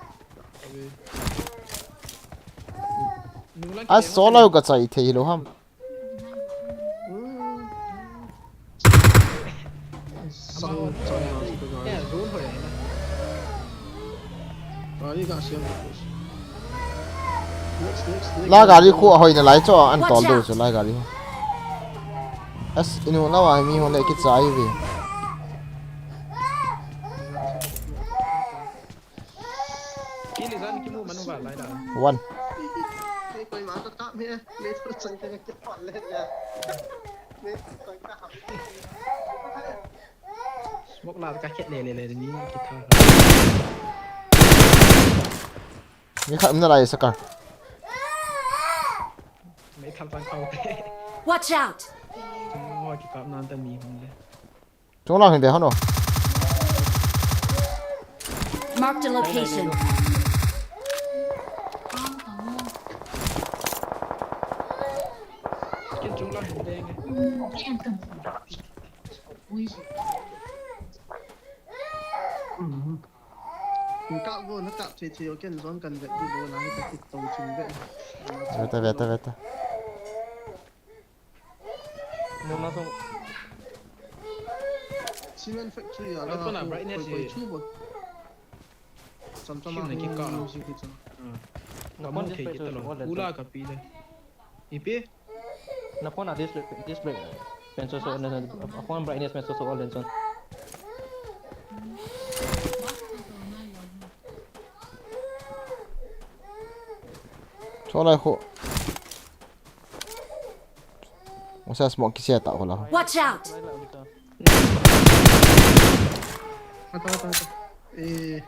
A solo ka chai thei lou ham. Sang, sang, sang. Gari ka siam. Next, next, next. La gari khu ahoi nalai chu, an tol deu chu la gari. As, inu la wa mi ho le kichai ve. One. Smoke la ka khet le le le ni ki tha. Mi khat um nalai sakar. Mei tham tang khau. Watch out! Mo ki kap nan ta mi hung le. Chung lang hin be hano. Marked a location. Kin chung lang hin be nge. Ka vo na ka che che yo ken zon kan vet di vo na ka kit tong chin vet. Veta, veta, veta. Nung na sung. Cement factory a. Ai, la kona ko brightness koi, koi ye. Chu bo. Cham cham a. Chin na ki ka. Music ki cham. Hmm. Na phone display chu all. Ula ka pi le. Ipi? Na phone a display, display. Pen chu chu on le. A phone brightness pen chu chu all le chu. Chulai khu. Masa smoke kisia ta hola. Watch out! Ata, ata, ata. Eh.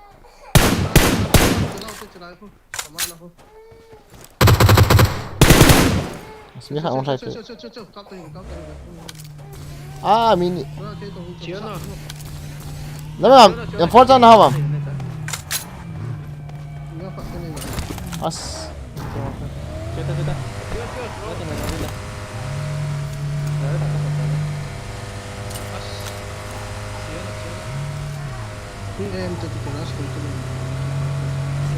Sini kha ong sai. Cho, cho, cho, cho, cho, kap teng, kap teng. Ah, mini. Ora, ke to, cho. Lam, M four chang na ham. As.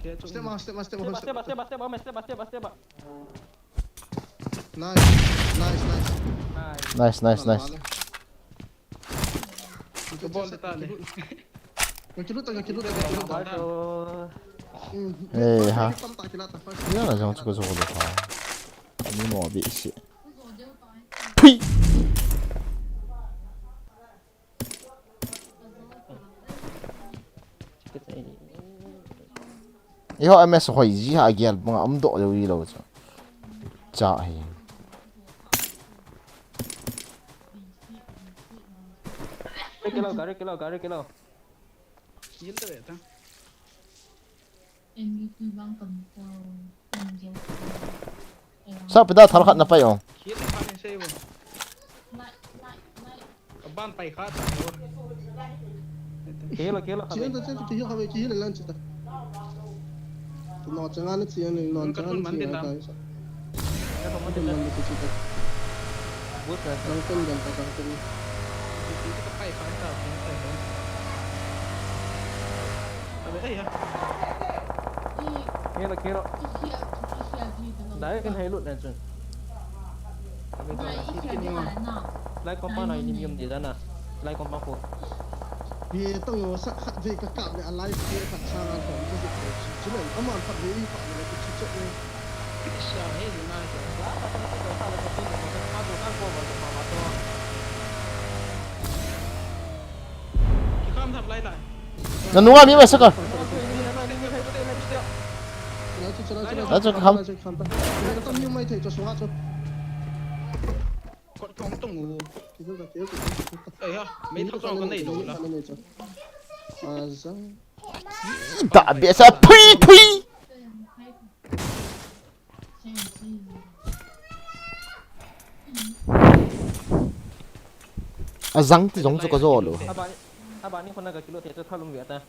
Step ma, step ma, step ma, Step step step step step step step step step. Nice, nice, nice. Nice. Nice, nice, nice. Ball ta le. Kilut ta, kilut ta. Bato. Eh, ha. Tam ta kilat ta first. Ya la jong chu ko jo lo ha. Ni mo bi si. Pui. Iho M S hoi ji ha gel bang am do jo i lo chu. Cha hi. Gari kilo, gari kilo, gari kilo. Yil ta ta. N V P bang kam ko. Angel. Sa pida thal khat na pai ong. Yil ta khat ni sei bo. Light, light, light. Aban pai khat ta. Kilo, kilo, Kihin ta kilo. kihin kihin khat kihin lan chita. No changa ni chian ni no changa ni chian ta. Kun man de kichi ta. Boost na. Lang kun dan ta lang kun. Kihin ta pai pai ta kihin pai. Abe ai ha. Kilo, kilo. Dai kin hai lut na chun. Abe to. Lai compound na ni yum di dana. Lai compound ko. Ye tong sak khat ve ka kap le a lai ke khat sa na ko. Chule aman khat ve i kap le kichi che. Sa he ni na. Ki kham thap lai lai. Na nunga mi mai saka. Lai chu lai chu. Lai chu kham. Tam ni mai thei chu sunga chu. Kot thong tung u. Kihin ta kihin ta. Ai ha, me thap thong ko nei lo la. Azang. Da be sa pui pui. Azang ti jong chu ko jo lo. Aba, aba ni khona ka kilo te chu thalung ve ta.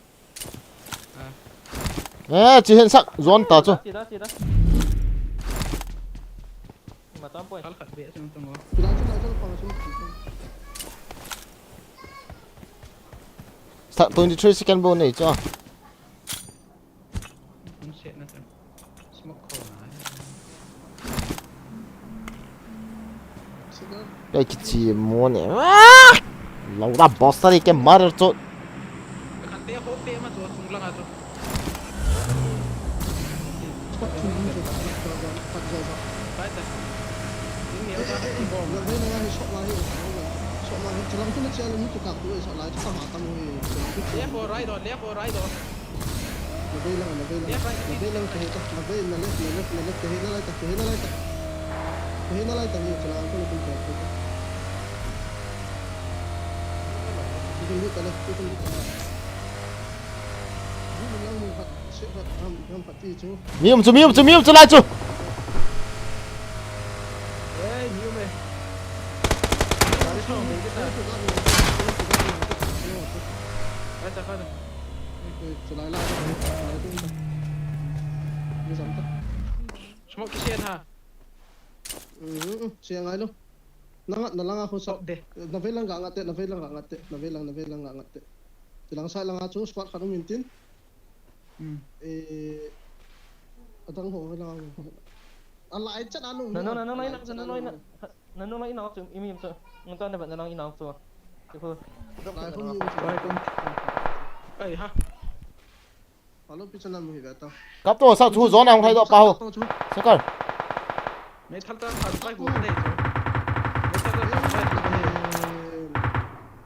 Eh, chi hin sak zon ta chu. Sida, sida. Ma tam poi. Kal khat be chung chung. Kilat chu lai chu pang chu. Sa twenty three second bo nei chu. Kun se na ta. Smoke ko na. Kai kichi mo ne. Ah! Laura boss tari ke mar chu. Khat te ho te ma chu chung lang a chu. Left or right or left or right or. Na vei lang, na vei lang. Left right, na vei lang, kahe ta. Na vei, na left, na left, na left, kahe nalai ta, kahe nalai ta. Kahe nalai ta, ni chala ko ni kun ta. Ni kun ta left, ni kun ta. Ni lang mo khat, se khat, ham, ham khat ti chu. Mi um chu, mi um chu, mi um chu lai chu. Ei, mi um e. Ai, sa khat. Smoke kisen ha. Sia ngai lo. Na ngat na lang a khu sa. De. Na vei lang ga ngat te, na vei lang ga ngat te, na vei lang, na vei lang ga ngat te. Ti lang sa lang a chu squad khat um in tin. Hmm. Eh, adang ho lang. Ala ai chan anu. Na no, na no, na no, na no, na no. Nanung lang inao chu, imi chu. Nung tan ba nanung inao chu. Chu khu. Ai, ha. Alo, pi chu nan mu hi ba ta. Kap to sa chu zone a hung thai do pa ho. Kap to chu. Sakar. Me thal ta sa pai hu de chu. Me thal ta sa pai hu de.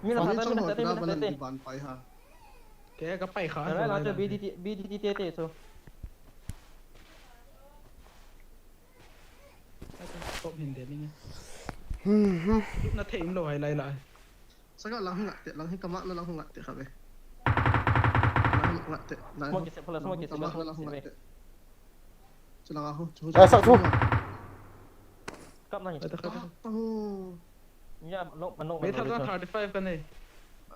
Mi na sa ta, mi na sa ta, mi na sa ta. Ban pai ha. Ke ka pai kha. Ka la chu B D T, B D T te te chu. Top hin de ni. Hmm. Na thei in lo hai lai lai. Saka lang ngat te, lang hi kama na lang ngat te kha be. Lang ngat te. Smoke kise, pala smoke kise, kama na lang ngat te. Chulang a ho. Eh, sa chu. Kap na hi. Kap ta ho. Ya, no, no. Me thal ta thirty-five ka nei.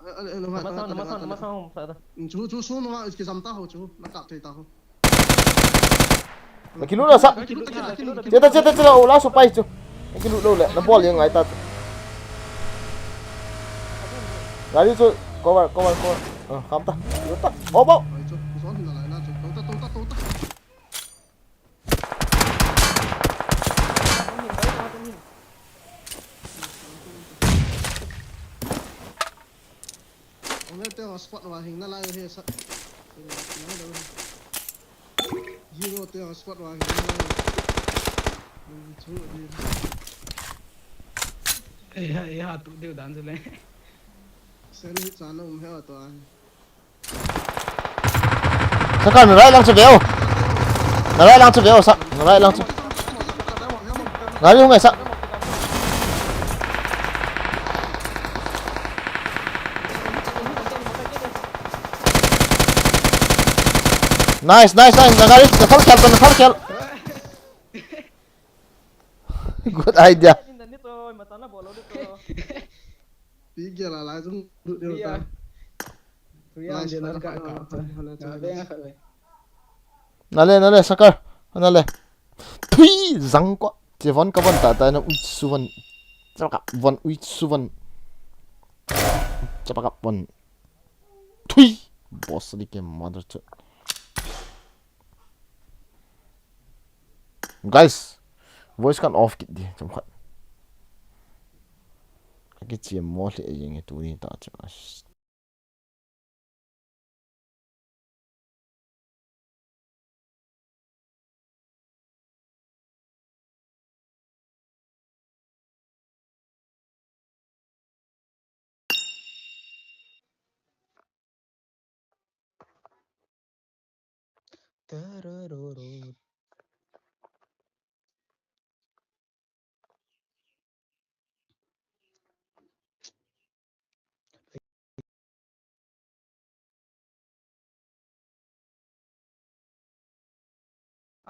Masang, masang, masang, sa ta. Chu, chu, su no ma, iski jam ta ho, chu. Na kap thei ta ho. Na kilut la sa. Che ta, che ta, che ta, o la su pai chu. Na kilut lo le, na bol yang ngai ta. Gari chu, cover, cover, cover. Ah, kham ta. Kilut ta. O bau. Ong le te spot wa hing na lai he sa. Hero te spot wa hing na lai. Chu di. Ei ha, ei ha, tu deu dan chu le. Sen hi cha na um he wa to a. Sakar, na right lang chu veu. Na right lang chu veu, sa. Na right lang chu. Gari hung e, sa. Nice, nice, nice. Na gari, na thal khel, na thal khel. Good idea. Pi gel a lai chung lut deu ta. Nice, nice, nice, nice. Na le, na le, Sakar. Na le. Thui, jang ko. Che von ka von ta ta na ui su von. Cha ka von ui su von. Cha ka von. Thui. Boss di ke mother chu. Guys, voice kan off kit di, chomkhat. Ka kichia mo le e jeng e tuni ta chu.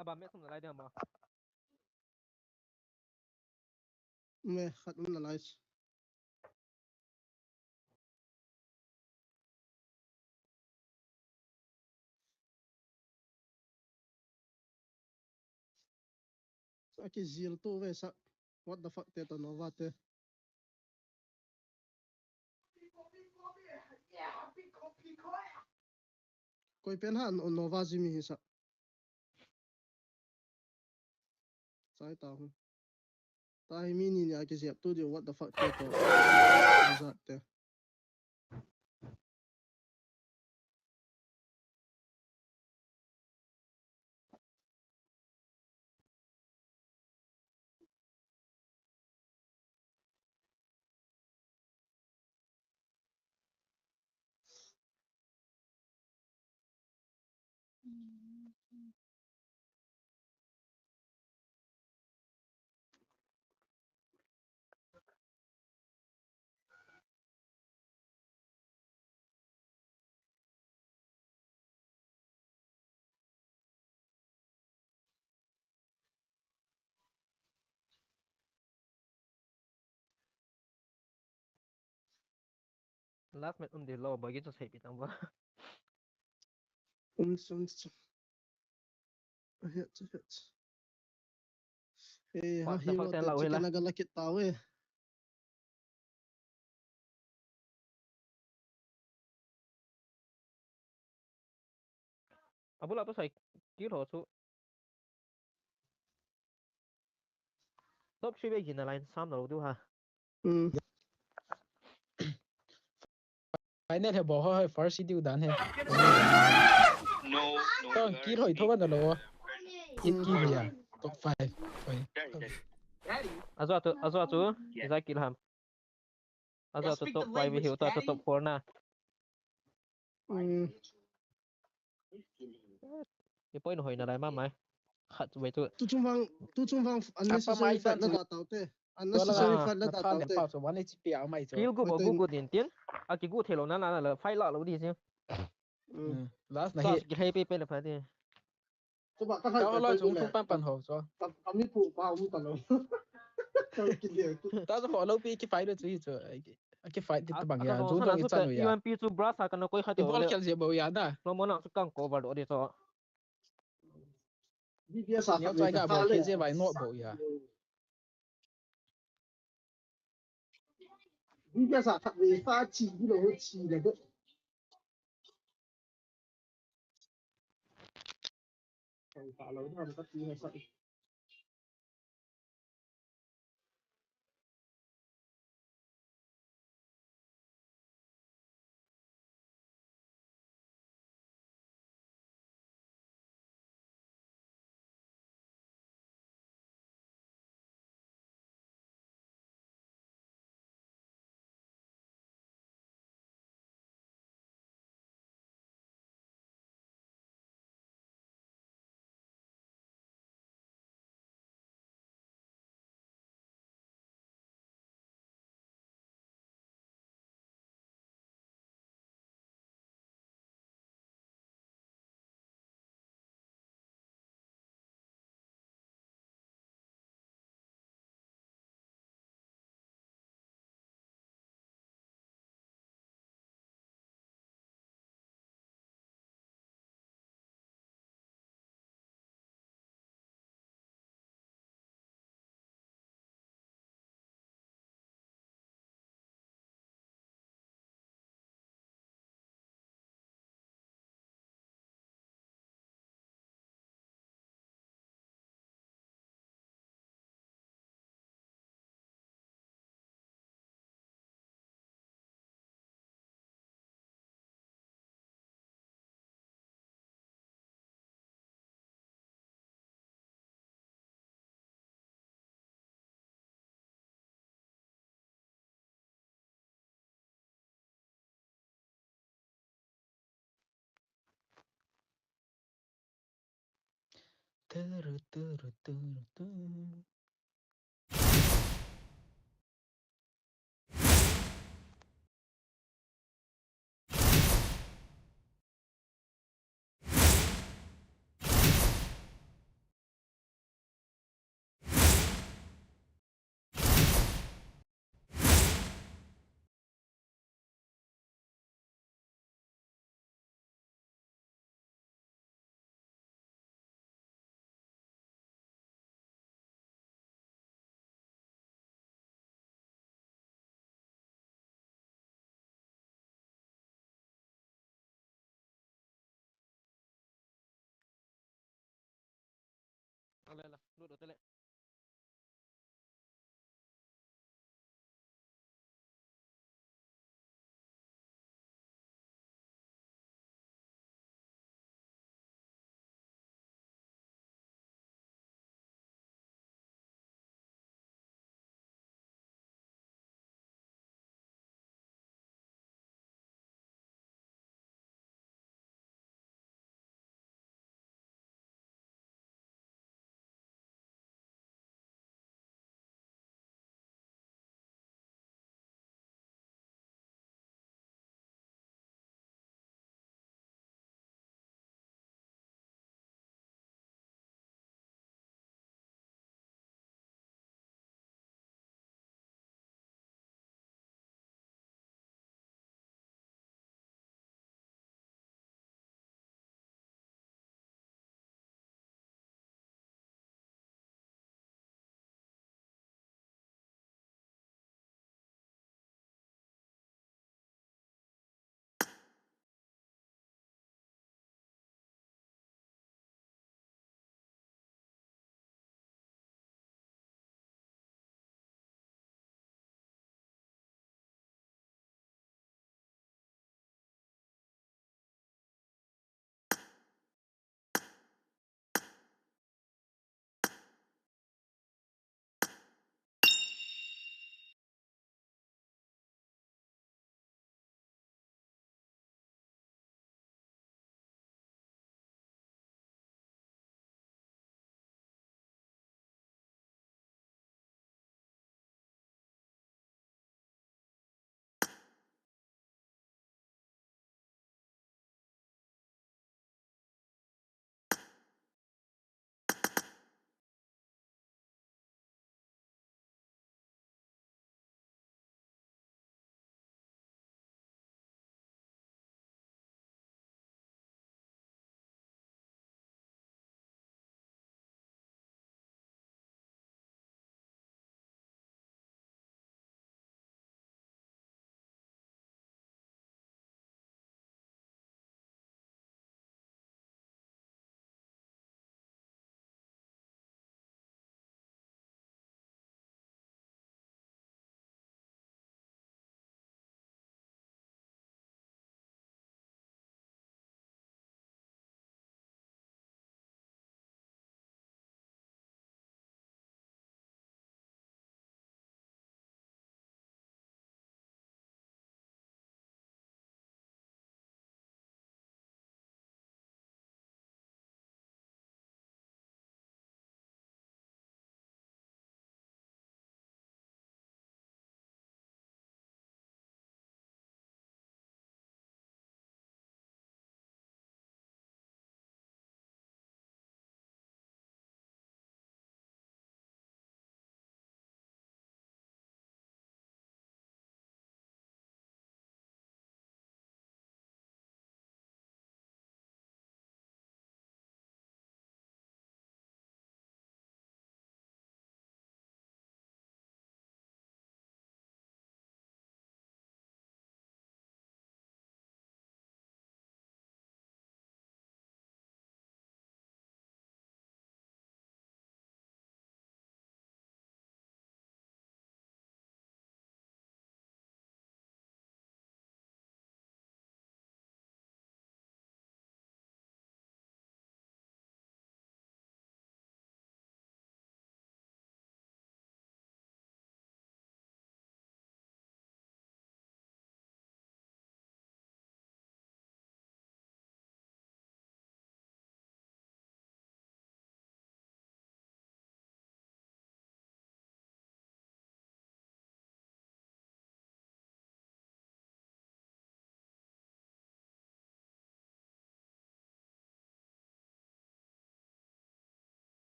Aba me thum na lai ding ma. Me khat um na lai. Sa kijil tu ve sa. What the fuck te to Nova te. Koi pen ha Nova Jimmy hi sa. Sai ta hu. Ta hi mi ni ni a kijep tu di what the fuck te to. Zat te. Last match um di lo, bagi chu seipi tang ba. Um, um, um. Ahet, ahet. Eh, ha, hero te chicken aga la kit tau e. Abula to sai kill ho chu. Top three be gin a line sam lo du ha. Hmm. Final he bo ho, first diu dan he. No, no. To kill hoi tho ban lo. It kill ya. Top five. Hoi. Azo tu, azo tu. Yes. Iza kill ham. Azo tu top five hi, uta tu top four na. Hmm. Ipi point hoi nalai ma mai. Khat ve tu. Tu chung vang, tu chung vang unnecessary fight la da tau te. Unnecessary fight la da tau te. Kill gu bo gu gu din tin. Aki gu thei lo na na la fight la lo di si. Hmm. Last na hi. Ki hei pe pe le pha di. Chuba ka hai ka loi chung thum pan pan ho so. Ka mi pu pa um ta lo. Ka ki de. Ta so ho lo pi ki fight chu hi chu. Ki fight ti bang ya. Chung to ki chan ya. Pi chu brush a ka na koi kha ti bol khel je bo ya da. Lo mo na chu kang cover do de so. Bi bia sa ka ka bo khel je bai no bo ya. Bi bia sa ka ni fa chi di lo chi le de. Ale la, lut o tele.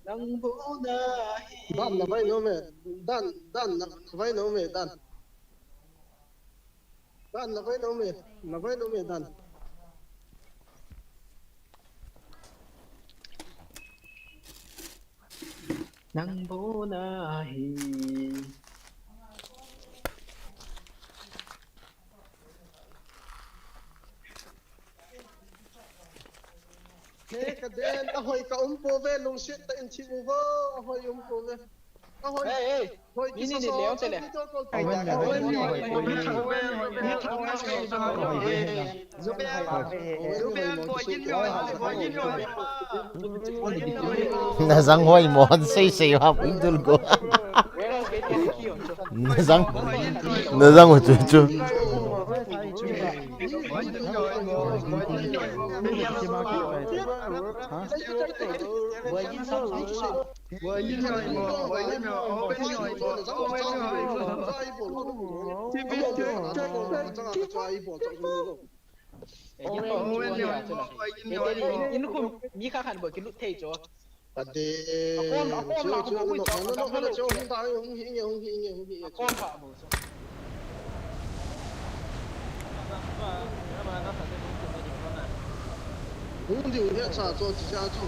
Nang bou nahi. Dan, na vai nom e. Dan, Dan, na vai nom e, Dan. Dan, na vai nom e. Na vai nom e, Dan. Nang bou nahi. He, ka den, ahoi ka um pouve, lungset tah in thi uvo, ahoi um pouve. Ahoi. Hey, hey. Hoi, mi ni ni leo te le. Nazang hoi mo, sei sei ha, pui dul go. Nazang, nazang ho chu chu. Ade. Akom, akom la ko bui cho, akom la cho, hung ta, hung hi nge, hung hi nge, hung hi nge. Akom la ko. Hung diu hi cha cho, chi cha cho.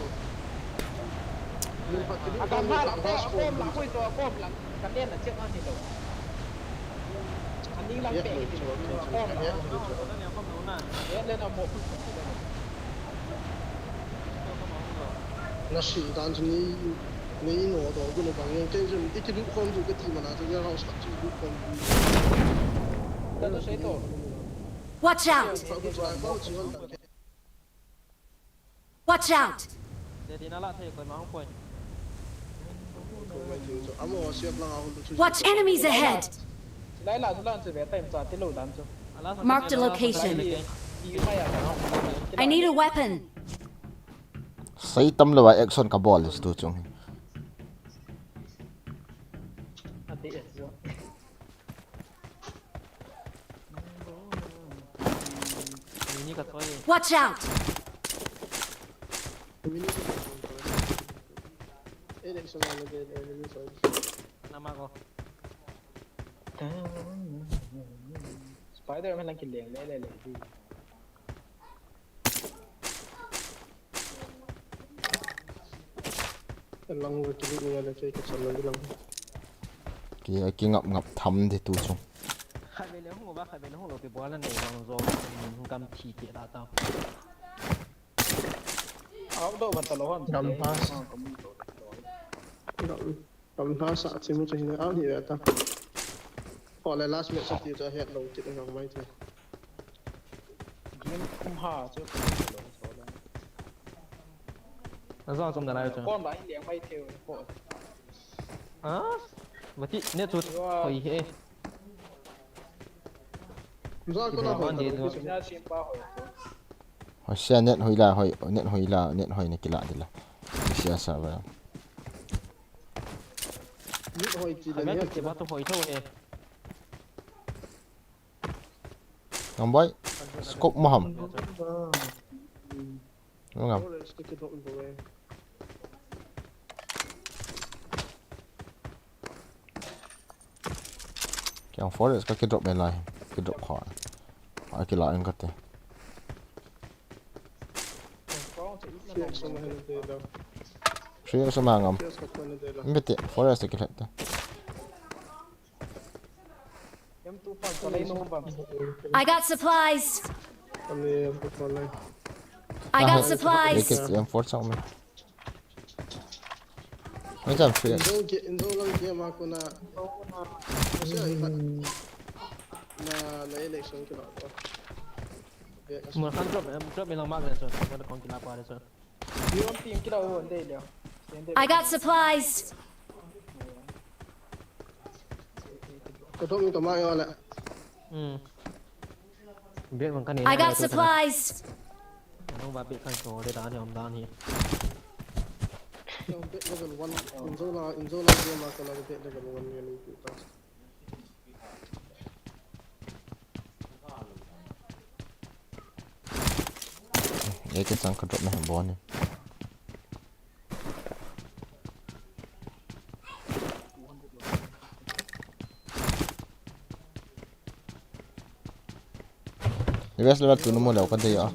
Akom la, akom la ko cho, akom la. Ka len na check ma ni lo. Ani lang pe ti lo. Akom la. Len le na mo. Na sim dan chu ni, ni no do gu lo bang, kei chun i kilut khom diu ka ti mana chu, warehouse khat chu lut khom diu. Watch out! Watch out! Watch enemies ahead! Marked a location. I need a weapon. Sei tam lou a action ka bol le tu chung. Watch out! Spider-Man lang kileng le le le. Lang ve kilut ni le kei ka cham lang lang. Ki, kingap ngap tham de tu chung. Khai ve le hung ba, khai ve le hung lo pe bol la nei lang zo. Kam thi ti la ta. Au do ban ta lo han. Dam pass. Dam. Tam hla sa chi mu chu hin a ni ve ta. Ho le last match sa ti chu a het lo kit ngang mai thei. Game kum ha chu. Azong chom da lai chu. Kon ba in liang mai thei ho. Ah? Vati ne chu hoi he. Za ko na ho. Ina sim pa ho. Hoise net hoi la, hoi, net hoi la, net hoi na kila dila. Sia sa ba. Mit hoi ti le. Hoi ti ba to hoi tho e. Ngam boy. Scope mo ham. Ngam. Kiang forest ka kidrop me lai. Kidrop kha. Ai kila en kate. Three X ma ngam. Mbete forest ki lhete. I got supplies. I got supplies. M four chang me. Mai jam free. Inzo ke, Inzo lang ke ma ko na. Mo khan drop, em, drop me lang ma ke so, ko kon kila pa re so. You want team kila o de le. I got supplies. Ko to mi to ma yo le. Hmm. Break man kan ni. I got supplies. Nang ba break kan so de dan ni om dan ni. Break level one. Inzo la, Inzo la dia ma ko la break level one ni ni tu ta. Kei chang ka drop na hin bol ni. Request level two na mu leu ka dei a.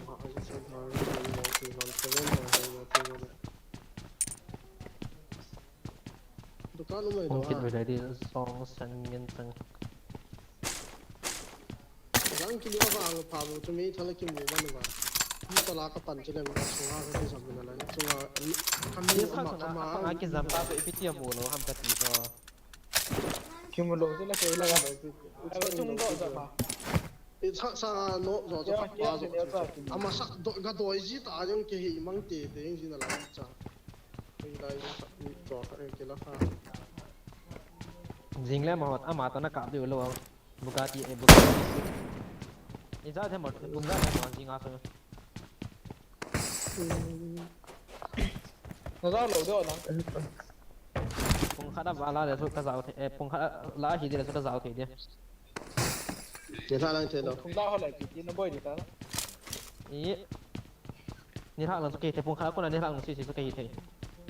Dukan umai Hung kit doa. Ready song sang ngen sang. Jang kili ava ang pha mu chu mi thala kimu man uva. Mi tala ka pan chu le ma sunga ka kisam na la. Sunga kami Yes, ama kha ama. Anga kizam ta ko ipi ti amu lo ham ka ti ko. Kimu lo chu la ke la ga. Alo chung do ja pa. I sa sa no jo jo Yeah, pa yeah, jo. Yeah, yeah. Ama sa do ga do ji ta jong ke hi mang te te ji na la cha. Ei lai sa ni jo ka ke la kha. Jing le ma hot ama ta na ka diu lo. Bugatti, eh, Bugatti. Ni za the mo, kum za the mo, jing a so. Na za lo do na. Pung khat a va la le so ka za the, eh, pung khat a la hi de le so ka za the de. Ni la lang the do. Pung da ho le ki na boi di ta. I. Ni la lang so ke the pung khat a ko na ni la lang si si so ke hi the.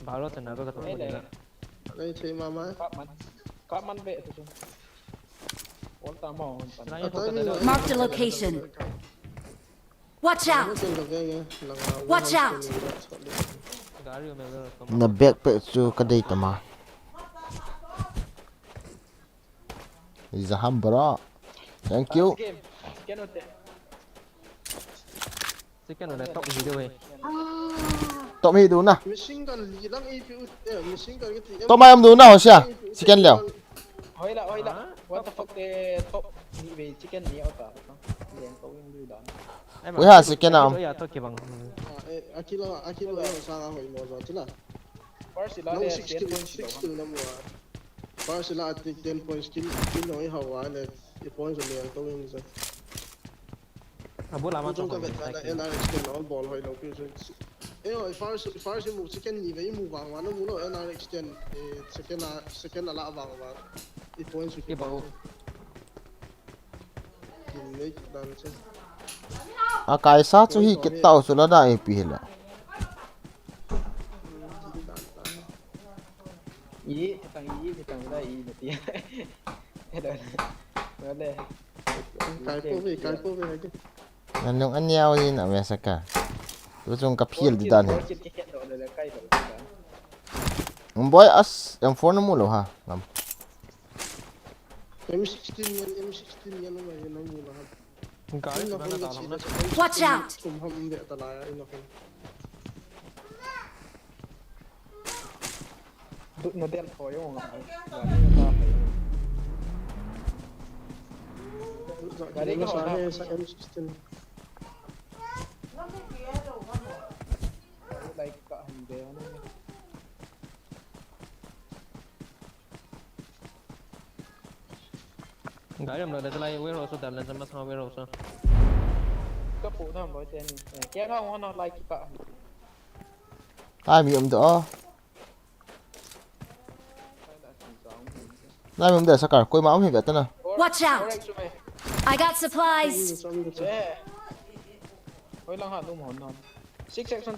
Ba lo chan na ko ka to Ei, ko le. Na. Nei thei mama. Kap man. Kap man ve tu. Ol ta mo hon pan. Marked a location. Watch out! Watch out! Gari me ve. Na backpack chu ka dei tama. Zaham bro. Thank you. Game. Game hote. Second le top hi do he. Top hi do na. Machine gun li lang A P U, eh, machine gun kiti. Top mai am do na ho sia. Second leo. Hoi la, hoi la. What the fuck, eh, top ni ve chicken ni auta. Leng ko wing lui dan. Ui ha second am. Ya to ke bang. Ah, eh, akilo, akilo, eh, sa hoi mo jo tila. First la No, le six ten kill, points six lo. Kill na mo. First la ati ten points kill, kill no i hawa le, i points le to wing jo. Abu lama Chung to ka ko vet ni na sa ki. N R X ten on ball hoi lo ki so. Eh, oi, first, first mu second ni ve mu vang wa na mu lo N R X ten, eh, second a, second a la vang wa. I point su Ki ba u. Kin nei dan se. A kai sa chu hi kit tau chu la da A P hi la. I, tang i, tang da i, ti. Hello. Hello. Kai po ve, kai po ve, kai po. Nanung aniao ni na me saka. Tu chung ka phil di dan he. Ball kit, ball kit, kikhen doh le le kai doh le dan. Boy as M four na mu lo ha. Ngam. M sixteen yan, M sixteen yan na mai na mu lo ha. Gari Ina chu na kon da ke long chi na. Da sa Watch out! Thum ham de ta la ya ina kon. Dut na del ko yung. Gari ka sa hona. He sa M sixteen. Like ka hande. Gari am la le lai warehouse dal le mas ha warehouse. Ka pu tham boy ten. Kya ka hona like ka. Ai mi um do. Nai mum de sakar, koima um hi ve ta na. Watch out! I got supplies!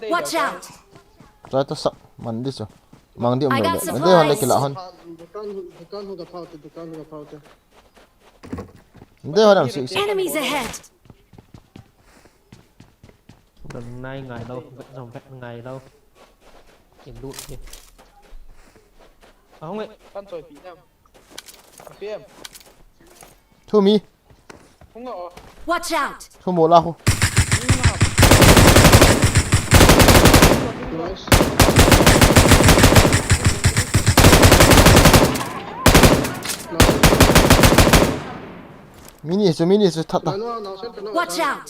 Watch out! Try ta sak man di chu. Mang di um I lo got le. Nde hon le supplies. Kila hon. Dukan hu, dukan hu, dukan hu ka phau te, dukan hu ka phau te. Nde hon am si. Enemies ahead! Dang nai ngai lou, vet jong vet ngai lou. Kin lut ke. Ahung e. Kan choi pi nam. Pi em. Thu mi. Hung o. Watch out! Thu mo la khu. Nice. Mini chu, mini chu that ta. Watch out!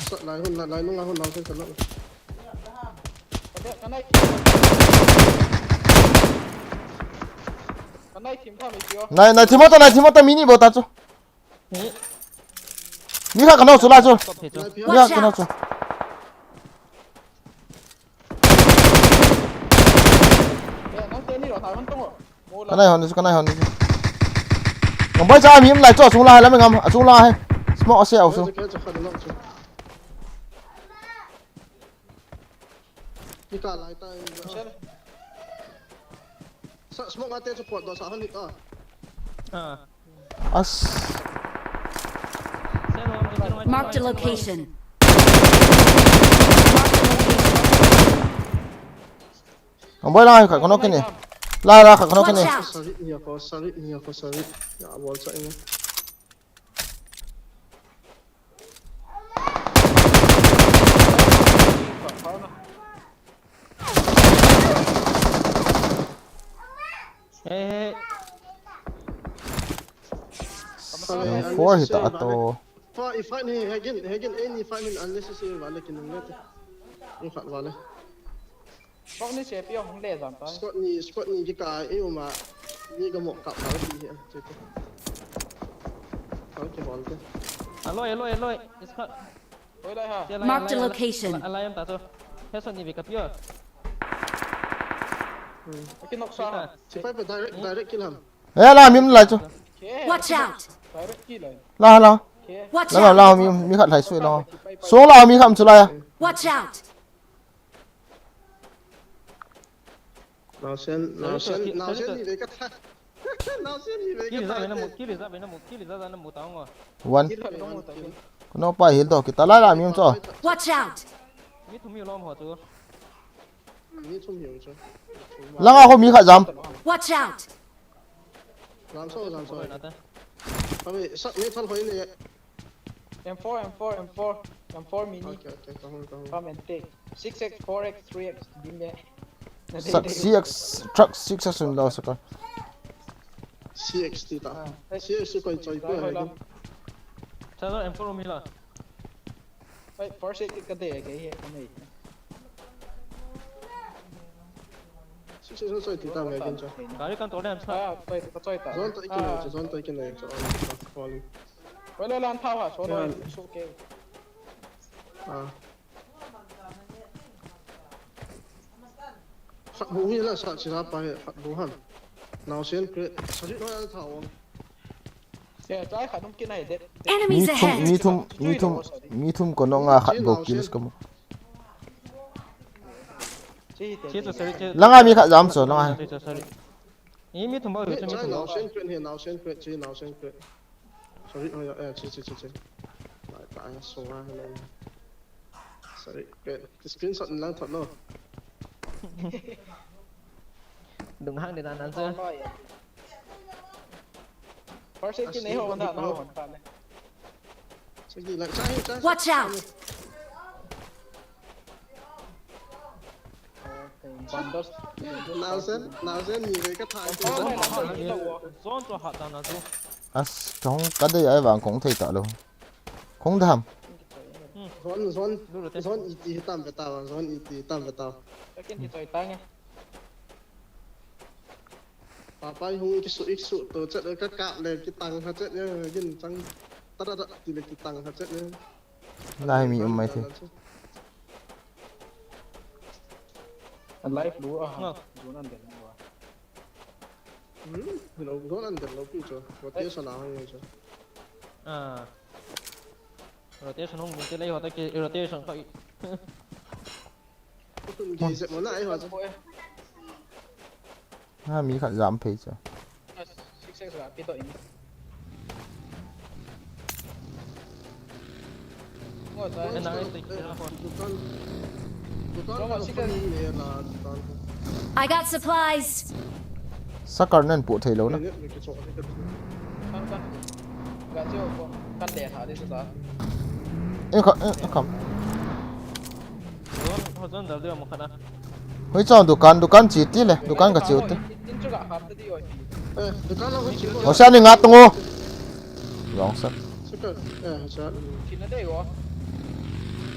Sa-, lai hun, lai, lai nunga hun, lai hun, lai. Ka nai thim, ka nai thim tham i tio. Nai, nai thim ta, nai thim ta, mini bol ta chu. Ni. Ni kha ka nau chu la chu. Stop he chu. Ni kha ka nau chu. Watch out! Eh, nang te ni lo, thai hon tong o. Ka nai hon chu, ka nai hon chu. Ngam bai cha mi lai chu, chung la hai la mi ngam, chung la hai. Smoke a se au chu. Kya cha kha de lo chu. Ika lai ta. Sa smoke ate support do sa hon ni ta. Ah. As. Marked a location. Ang boy lang khat kono kini. La la khat kono kini. Watch out! Sari ni ako, sari ni ako, sari. Ya wall sa inyo. Hey, hey. Yung four hita ato. Fa i fight ni hegin hegin eh ni fight ni unnecessary vale kinung le. Yung khat vale. Squad ni sepi hong le jam tai. Squad ni squad ni kika e uma ni ga mo kap kap ti he. Chete. Kau ki bol te. Aloi, aloi, aloi. Iska. Oi lai ha. Tia lai, Marked a lai, lai. location. Alai am ta to. Headshot ni be kapia. Ki nok sa. Si fight pa direct direct kill ham. Eh la mim lai chu. Ke. Watch out! Direct kill lai. La la. Ke. Watch out! La la mi mi khat lai sui lo. Song la mi kham chu la ya. Watch out. Now send now send now send ni ve ka tha. Now send ni ve ka tha. Kili za be na mu, kili za be na mu, kili za za na mu ta ngo. One. Kill lai no mo ta. No pa hil to kita la la mi chu. Watch out. Mi thum mi lom ho tu. Mi thum hiu chu. Langa ho mi khat jam. Watch out. Jam so jam so. Koi na ta. Abi sa mi thal hoi ni. M four, M four, M four, M four mini. Okay okay ka hol ka hol. Come and take. Six X, four X, three X. Din le. Sak C X truck six X un lo saka. C X ti ta. C X ko choi ko ha. Sa lo M four mi la. Ai, first aid ka de ke he ka nei. Six X so ti ta me kin cha. Gari kan tole am sa. Ah, toi ka toi ta. Zone to ikin na zone to ikin na cha. Calling. Wala lan thaw ha so lo so ke. Ah. Khat bu hi la sa chi la pa he khat bu han. Now send create. Sa ji no an thaw. Ya, tai khat num kin ai det. Mi Enemies thum ahead! Mi thum mi thum mi thum ko no nga khat bo kills ko mo. Chi te. Chi to sorry chi. Langa mi khat jam so langa. Sorry sorry. Ni mi thum ba yo Ni chi mi chai thum now ba. send create he now send create chi now send create. Sorry oh ya eh chi chi chi chi. Lai ta ya so nga he lo. Sorry create. Screenshot lang thot lo. Dung hang de dan dan sa. First aid ki nei ho na na ho ta le. Sige lang chai chai. Watch out! Bandos. Now send now send ni ve ka thai. Zone to hat dan na tu. As kong ka de ai vang kong thei ta lo. Kong dam. Zone zone zone iti tam ve ta zone iti tam ve ta. Ka kin ki toi ta nge. Papai hung kisu iksu to chet ka kap le kitang ha chet ya gin chang. Tada da ti le kitang ha chet ya. Lai mi um mai thi. An life lu a ha. Nga. Lu nan den lu a. Hmm, lo go nan den lo pi cho. Rotation a ha ye cho. Ah. Rotation hung mun te lei ho ta ki rotation ko i. Kutun ge se mo na ai ho cho. Ha mi khat jam phei cha. Six X la pi to in. Ngo ta. Ena ai te kira ko. Dukan. Dukan ko ni le la dukan. I got supplies! Sakar nan pu thei lo na. Ne ne ke cho ne ke. Kan kan. Ga che ko. Kan de tha de ta. E kha e kham. Zone ho zone dal de mo khana. Hoi chong dukan dukan chi ti le dukan ka chi u te. In chu ga hap ta di oi. Eh, dukan lo ko chi. Ho sa ni nga tung o. Wrong side. Saka. Eh, sa. Chin na de go.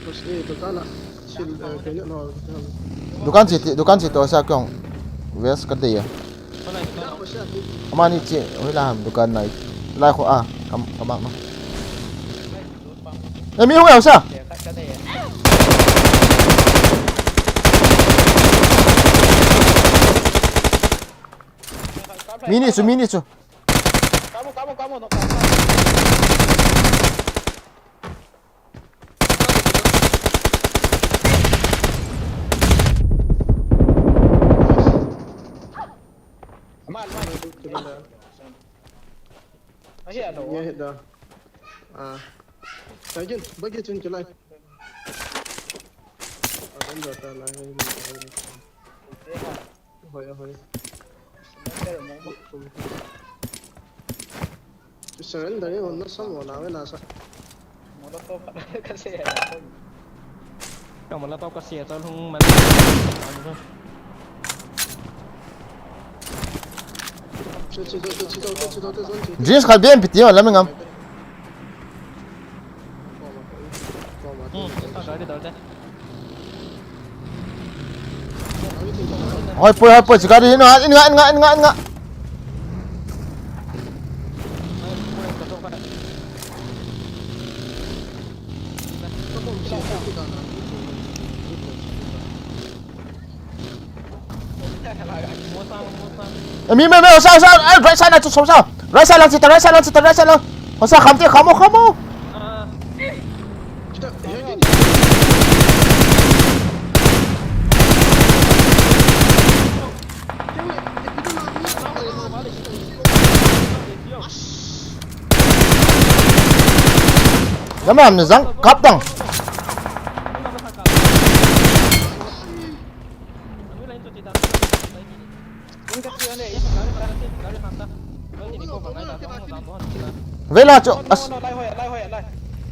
Ko si dukan la. Sil eh ke ne no. Dukan chi ti dukan chi to sa kyong. West ka de ya. Ko lai ko. Ko si ati. Amani chi hoi la ham dukan nai. Lai kho a kam kam ma. E mi hoi sa. Ka ka de. Mini chu mini chu. Kamu kamu kamu no. Ahi alo. Ye da. Ah. Again, bagi chun kilai. Adam da ta lai. Hoi, hoi. Surrender ye honna sam wala we na sa. Molotov ka se ya. Ka molotov ka se ya, chal hung man. Jeans khat bem piti ma lam ngam. Hmm, ka gari dal de. Hoi poi, hoi poi, chikari, in nga, in nga, in nga, in nga, in nga. Eh, mi, mi, mi, sa, sa, eh, right side lang chu, sa, sa. Right side lang chu ta, right side lang chu ta, right side lang. Sa, sa, kham te, kham o, kham o. Lam ham ni jang, kap tang. Vei lang chu, as.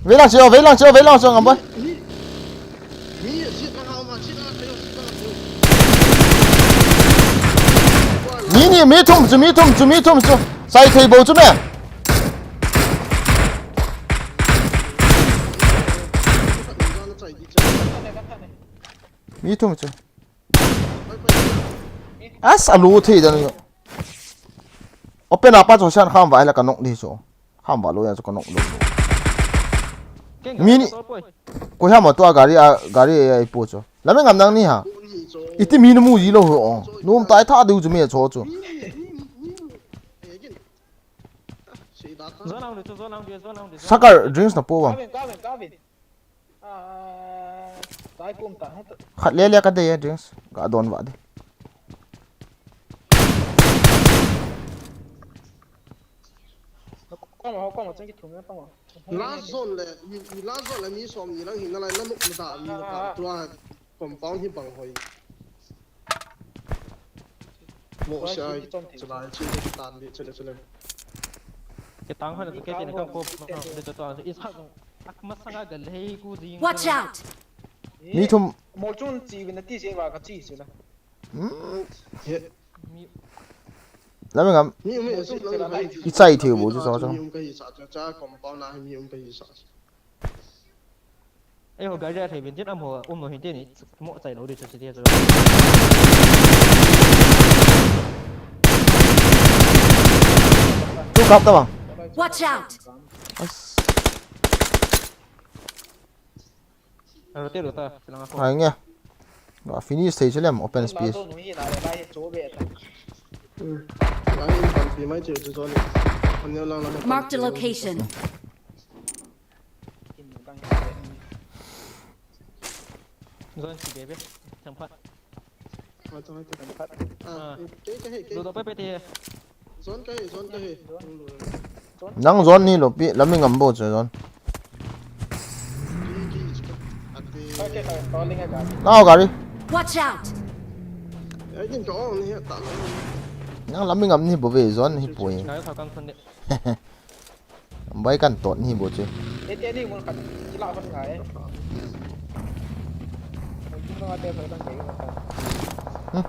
Vei lang chu, vei lang chu, vei lang chu, ngam boi. Mi ni, mi thum chu, mi thum chu, mi thum chu. Chai thei bou chu me. Mi thum chu. As, alu thei dan yo. Open apa chu san kham va la ka nok di chu. Kham va lo ya chu ka nok lo. Mi ni. Koi ham tu a gari a, gari a ipo chu. Lam ngam nang ni ha. Iti mi nu mu ji lo ho. Num tai tha diu chu me chu chu. Zone out, zone out, zone out, zone out. Sakar drinks na po ba. Kavin, Kavin, Kavin. Ah, tai kum ta, hung ta. Khat le le ka dei a drinks. Ka don va de. Kom ho, kom ho, chang ki thum na pang ho. Last zone le, mi, mi last zone le mi som ni lang hin na lai na nuk na da mi na ka tua compound hi bang hoi. Mo sia, chulai chi tan di chule chule. Ke tang hoi na ke ti na ka ko, de to to, is ha. Ak masanga gal hei ku jing. Watch out! Mi thum. Mo chun chi vin na ti se va ka chi se la. Hmm. He. Mi. Lam ngam. Mi um e, si lang hai. I chai thei bo chu sa sa. Mi um ka hi sa cha cha compound na mi um ka hi sa. Ei ho gari a thei vin tin am ho um no hin tin ni. Mo chai lo di chu si ti chu. Tu kap ta ba. Watch out! As. Aro te ro ta, silang ako. Ai nge. Ga finish thei chu lem, open space. Ronaldo nu hi na le lai cho be ta. Hmm. Lai in pan pi mai che chu zone. An neo lang lang. Marked a location. Zone si be be. Chang phat. Mai ta, mai ta. Chang phat. Ah, ah. Ke, ke, ke. Lo do pe pe te. Zone ka hi, zone ka hi. Nang zone ni lo pi, lam ngam bo chu zone. Nao gari. Watch out! Nang lam ngam ni bo ve zone hi poi. Bai kan tot ni bo chu. Hmm.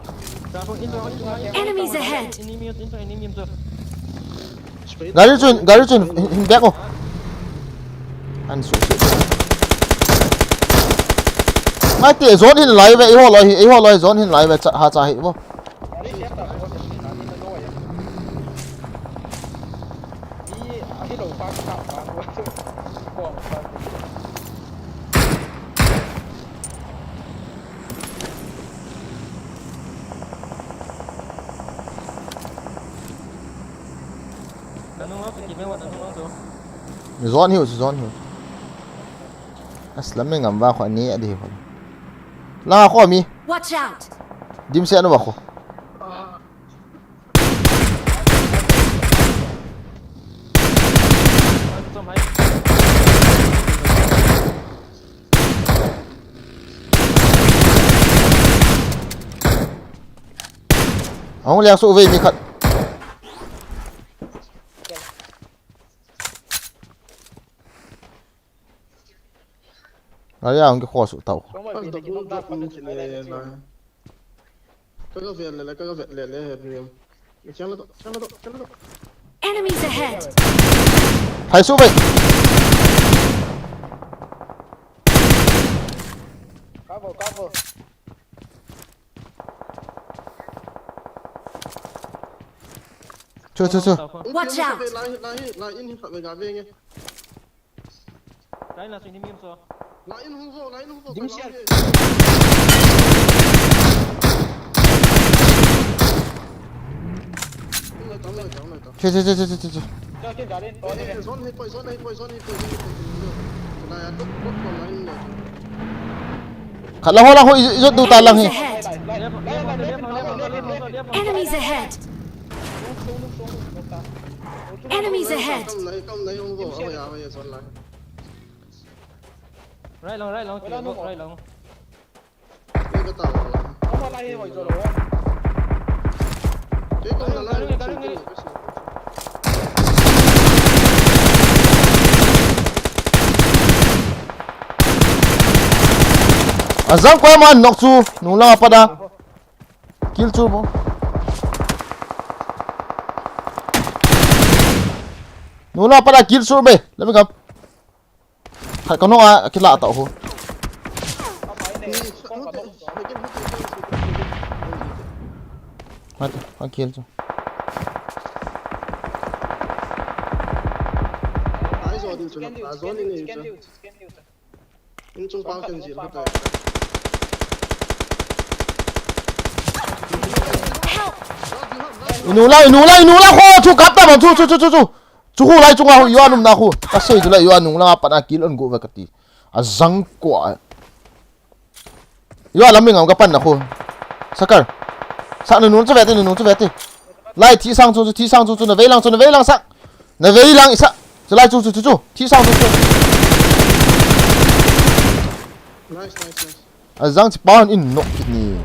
Enemies ahead! Gari chun, gari chun, hin, hin back o. An su su. Mai te zone hin lai ve, eiho loi hi, eiho loi zone hin lai ve, cha, ha cha hi bo. Zone hiu, zone hiu. Aslam me ngam va kho ni adi kho. La kho mi. Watch out. Dim se anu va kho. Ahung leng suh uve mi khat. Gari a hung kikho suh tau. Kaga vet le le, kaga vet le le, he, mi. Chang la to, chang la to, chang la to. Enemies ahead! Hai suh ve. Cover, cover. Chu, chu, chu. Watch out! Lai, lai, lai in hi khat ve ga ve nge. Lai na chu ni mi um so. Lai in hung vo, lai in hung vo, dim lai sial. Hung lai tang, lai tang, lai tang. Che, che, che. Cho, kin ga den, to de. Eh, zone hei poi, zone hei poi, zone hei poi, zone hei poi. Lai a, dot, dot, dot, lai in lai. Khat lang ho, lang ho, i, i jot du ta lang hi. Enemies ahead! Lai, lai, lai, lai, lai, lai, lai, lai, lai. Enemies ahead! Enemies ahead! Kam lai, kam lai, hung vo, dim sial. Oi, oi, oi, zone lai. Right long, right long, wala, no, right long. Azang ko man nok chu, nung lang a pat a. Kill chu bo. Nung lang a pat a kill chu be. Let me come. Khat ka nung a, kila ta ho. Mate, a kill chu. Help! Inu la, inu la, inu la, ho, chu kap ta man, chu, chu, chu, chu, chu. Chu khu lai chunga khu, yo anum na khu. Ka sei chu lai, yo anung langa pat a kill on go ve kati. Azang ko a. Yo alam mi ngam ka pan na khu. Sakar. Sa na nun chu ve te, na nun chu ve te. Lai thi sang chu, thi sang chu, chu na vei lang, chu na vei lang sa. Na vei lang isa. Chu lai chu, chu, chu, chu. Thi sang chu, chu. Nice, nice, nice. Azang chi pa in nok kit ni.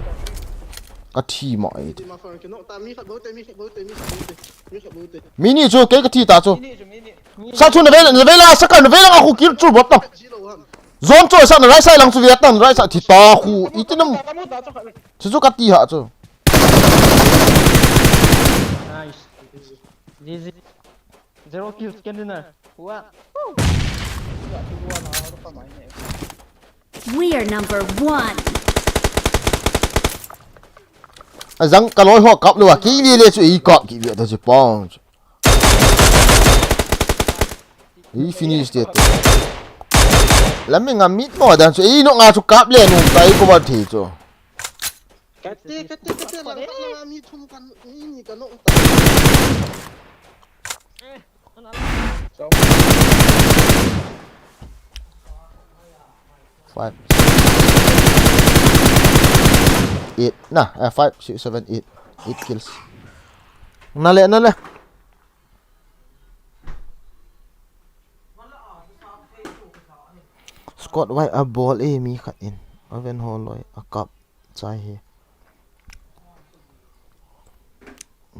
Ka thi ma e. Ti ma fa ke no ta mi khat bo te, mi khat bo te, mi khat bo te. Mi khat bo te. Mi ni chu ke ka thi ta chu. Mi ni chu, mi ni. Sa chu na vei, na vei la, sa ka na vei la, a khu kill chu bot ta. Zero ham. Zone chu sa na right side lang chu ve ta, right side thi ta khu. I ti nam. Ka mu ta chu khat. Chu chu ka thi ha chu. Nice. G G. Zero kills, second dinner. Wa. We are number one. Azang ka loi ho kap lou a, ki le le chu i kap ki ve ta chu pong. I finish te. Lam mi ngam mit mo dan chu i no nga chu kap le nung tai ko ba thi chu. Kate, kate, kate, lang, lang, lang, mi thum kan, mi ni kan no ta. Five. Eight. Na, eh, five, six, seven, eight. Eight kills. Na le, na le. Squad wide a bol e mi khat in. Aven holoi a kap. Chai hi.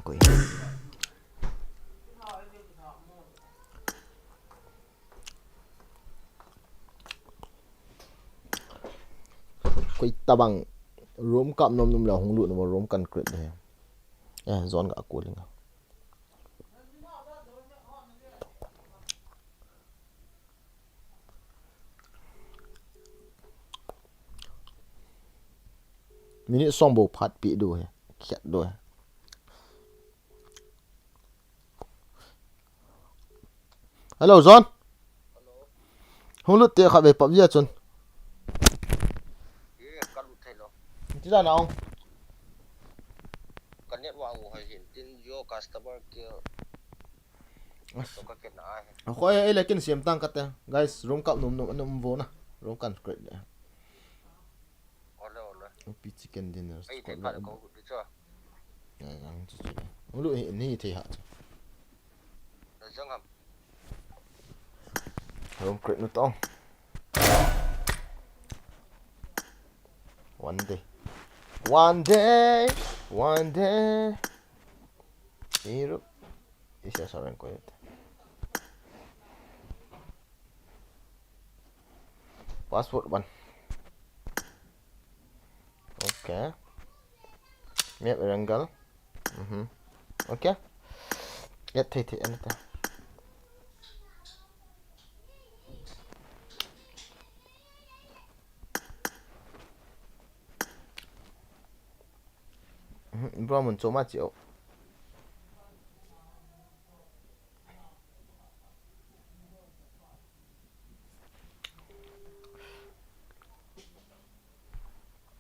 Koi. Koi tabang room kap nom nom la hung lut nom room kan create de. Eh, zone ka kuling. Minute som bou phat pi do he. Khiat do he. Hello, John. Hung lut te kha ve pap ya chun. Ye, ka lut thei lo. Ti da na ong. Ka network u hai hin tin yo customer care. As. To ka ken ai. A khoi ei le kin siam tang ka te. Guys, room kap num num num vo na. Room kan create le. Ole, ole. Pi chicken dinner. Ei, te pat ko hu ti cho. Ya, yang chu chu. Ulu hi ni thei ha chu. Da jang am. Room create nu tong. One day. One day. One day. Iru. Isi a sa ven ko yet. Password one. Okay. Map Erangel. Mhm. Okay. Yet thei thei ante. Mhm, bro, mun choma chi o.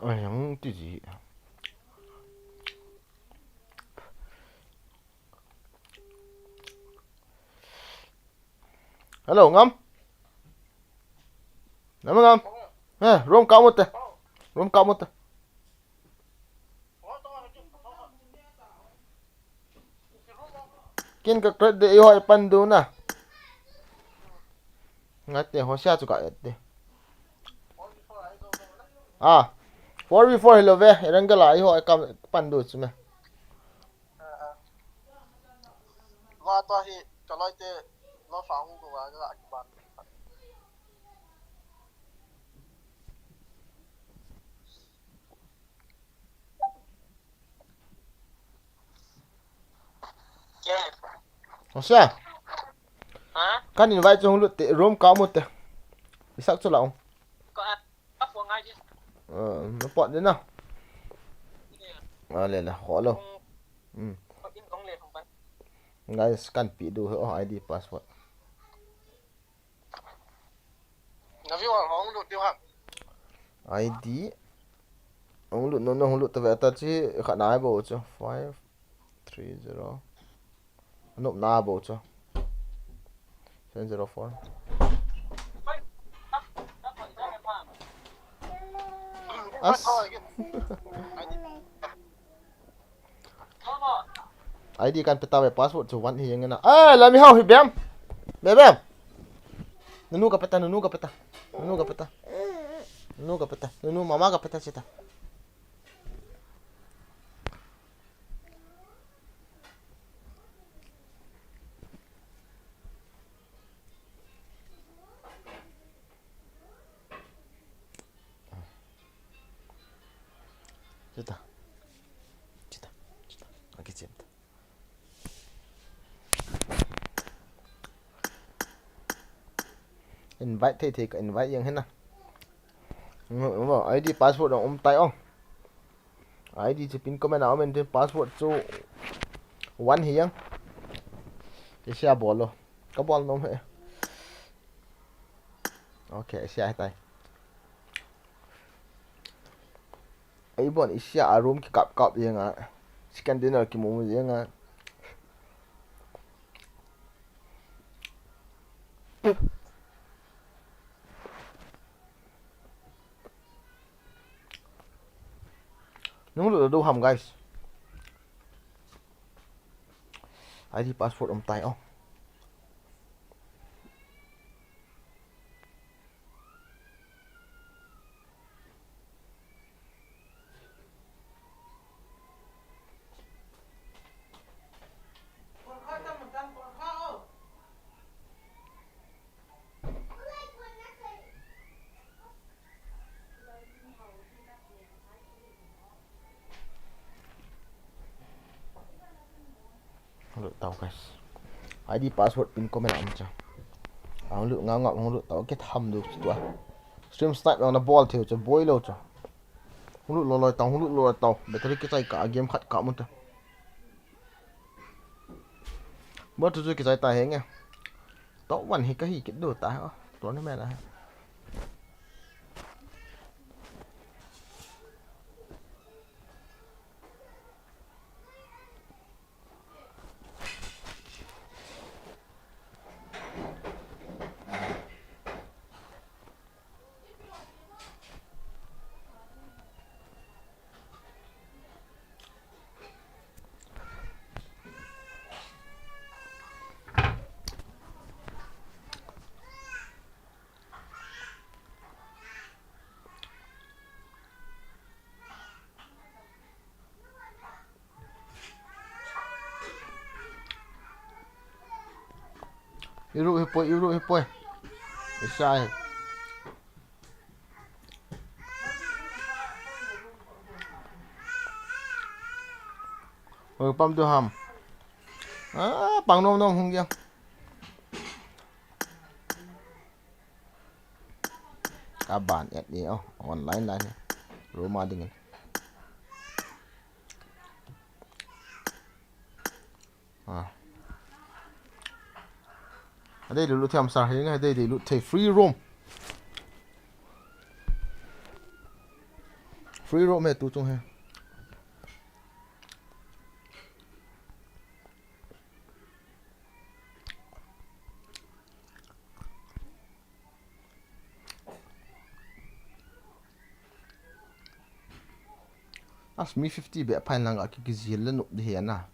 Ai, ang ti ji. Hello, ngam? Ngam, ngam? Eh, room ka mute. Room ka mute. Kin ka kret de, iho ipan du na. Ngate, hosia chu ka et de. Ah, four v four hilou ve, Erangel a iho ikam pan du chu me. Wa to hi, ka loi te, lo fa hung ko wa ga ki ban. Hosia. Ha? Kan invite chu hung lut te, room ka mute. Isak chu la ong. Ka, ka po ngai di. Eh, na pot de na. Ah, le la, ho lo. Hmm. Guys, kan pi du ho I D password. Na view hong lut diu ham. I D. Hong lut, no, no, hong lut ta ve ta chi khat nai bo chu. Five three zero. Nop na bo chu. Seven zero four. As. I D kan peta ve, password chu one hi jeng na. Ah, lami hao hi bem. Be bem. Nunu ka peta, nunu ka peta. Nunu ka peta. Nunu ka peta. Nunu mama ka peta sita. Chuta. Chuta. Chuta. Aki chim ta. Invite thei thei ka invite jeng hina. Ngo, ngo, I D password ang um tai ong. I D chu pin comment a um in tin password chu one hi jeng. Isia bol lo. Ka bol nom he. Okay, isia hi tai. Ei bon isia a room ki kap kap jeng a. Second dinner ki mu mu jeng a. Nung lut do ham, guys. I D password um tai o. Hung lut tau, guys. I D password pin comment a um cha. Hung lut ngau ngau, hung lut tau, ke tham du chu tua. Stream snipe na bol thei chu, boi lo chu. Hung lut lo lo tau, hung lut lo lo tau. Battery kichai ka, game khat ka mu ta. Bo tu chu kichai ta henge. Top one hi ka hi kit du ta, oh, tournament a. Iru hipoi, iru hipoi. Isai. Oi, pam tu ham. Ah, pang nom nom hung jeng. Ka ban et ni, oh, online lai. Room a ding. Ah. Adei lut thiam sar hi nga, adei lut thei free room. Free room he tu chung he. As mi fifty be phain lang a ki, kijil le nup di he na.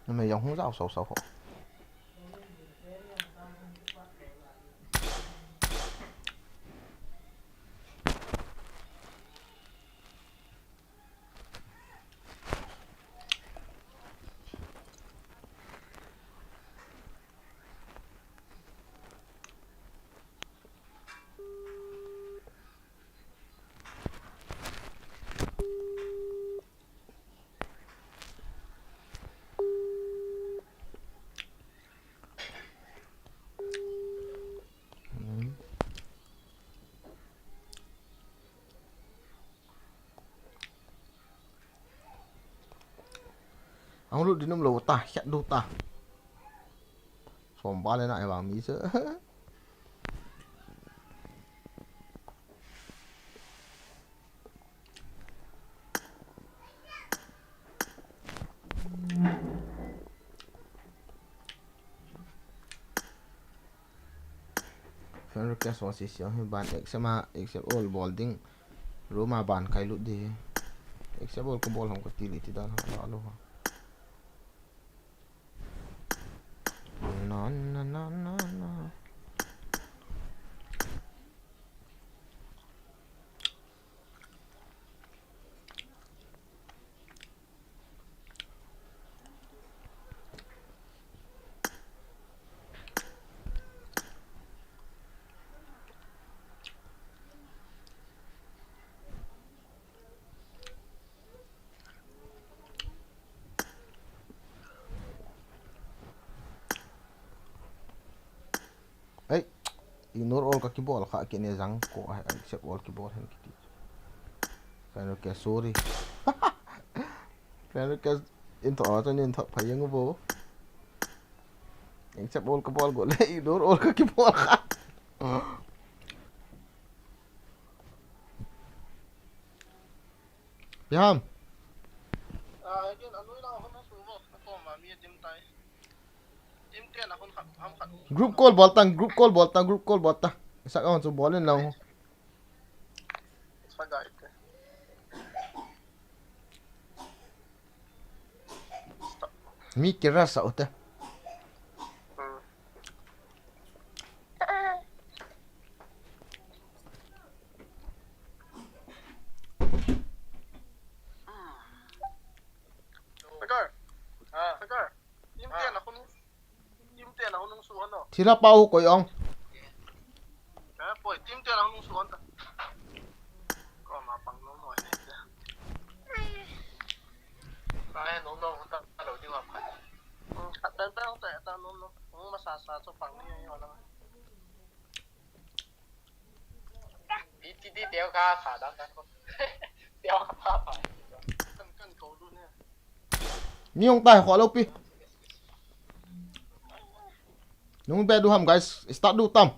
Numei jong hung jao sau sau ho. Ang lut dinum lo ta, khat du ta. Som ba le na e bang mi se. Friend request ho si siang hi ban accept ma, accept all bol ding. Room a ban kai lut di. Accept all ko bol ham ko ti li ti dan ha lo ha. Na, na, na, na, na. Ei, ignore all ka kibol kha kine jang ko, ai, accept all kibol hen kiti. Friend request, sorry. Friend request in tho, a, in tho, phai yang bo. Accept all ka bol go le, ignore all ka kibol kha. Piham. Ah, again, anui la hon su mo, ko ma mi tim tai. Group call bol tang, group call bol tang, group call bol tang. Sak ang chu bol in lang. Mi kira sa ute. Sakar. Ah. Sakar. Team ten a hung, team ten a hung su ano. Thila pau koi ong. Eh, poi, team ten a hung su an ta. Ko ma pang no no ne. Ka he no no ta lo ding a pha. Hmm, ta ta ta ta no no. Hmm, ma sa sa cho pang ni yo la. Iti di teo ka sa dan dan ko. Teo ka pa pa. Kan kan ko lu ne. Ni hung tai kho lo pi. Nung be du ham guys, start du tam.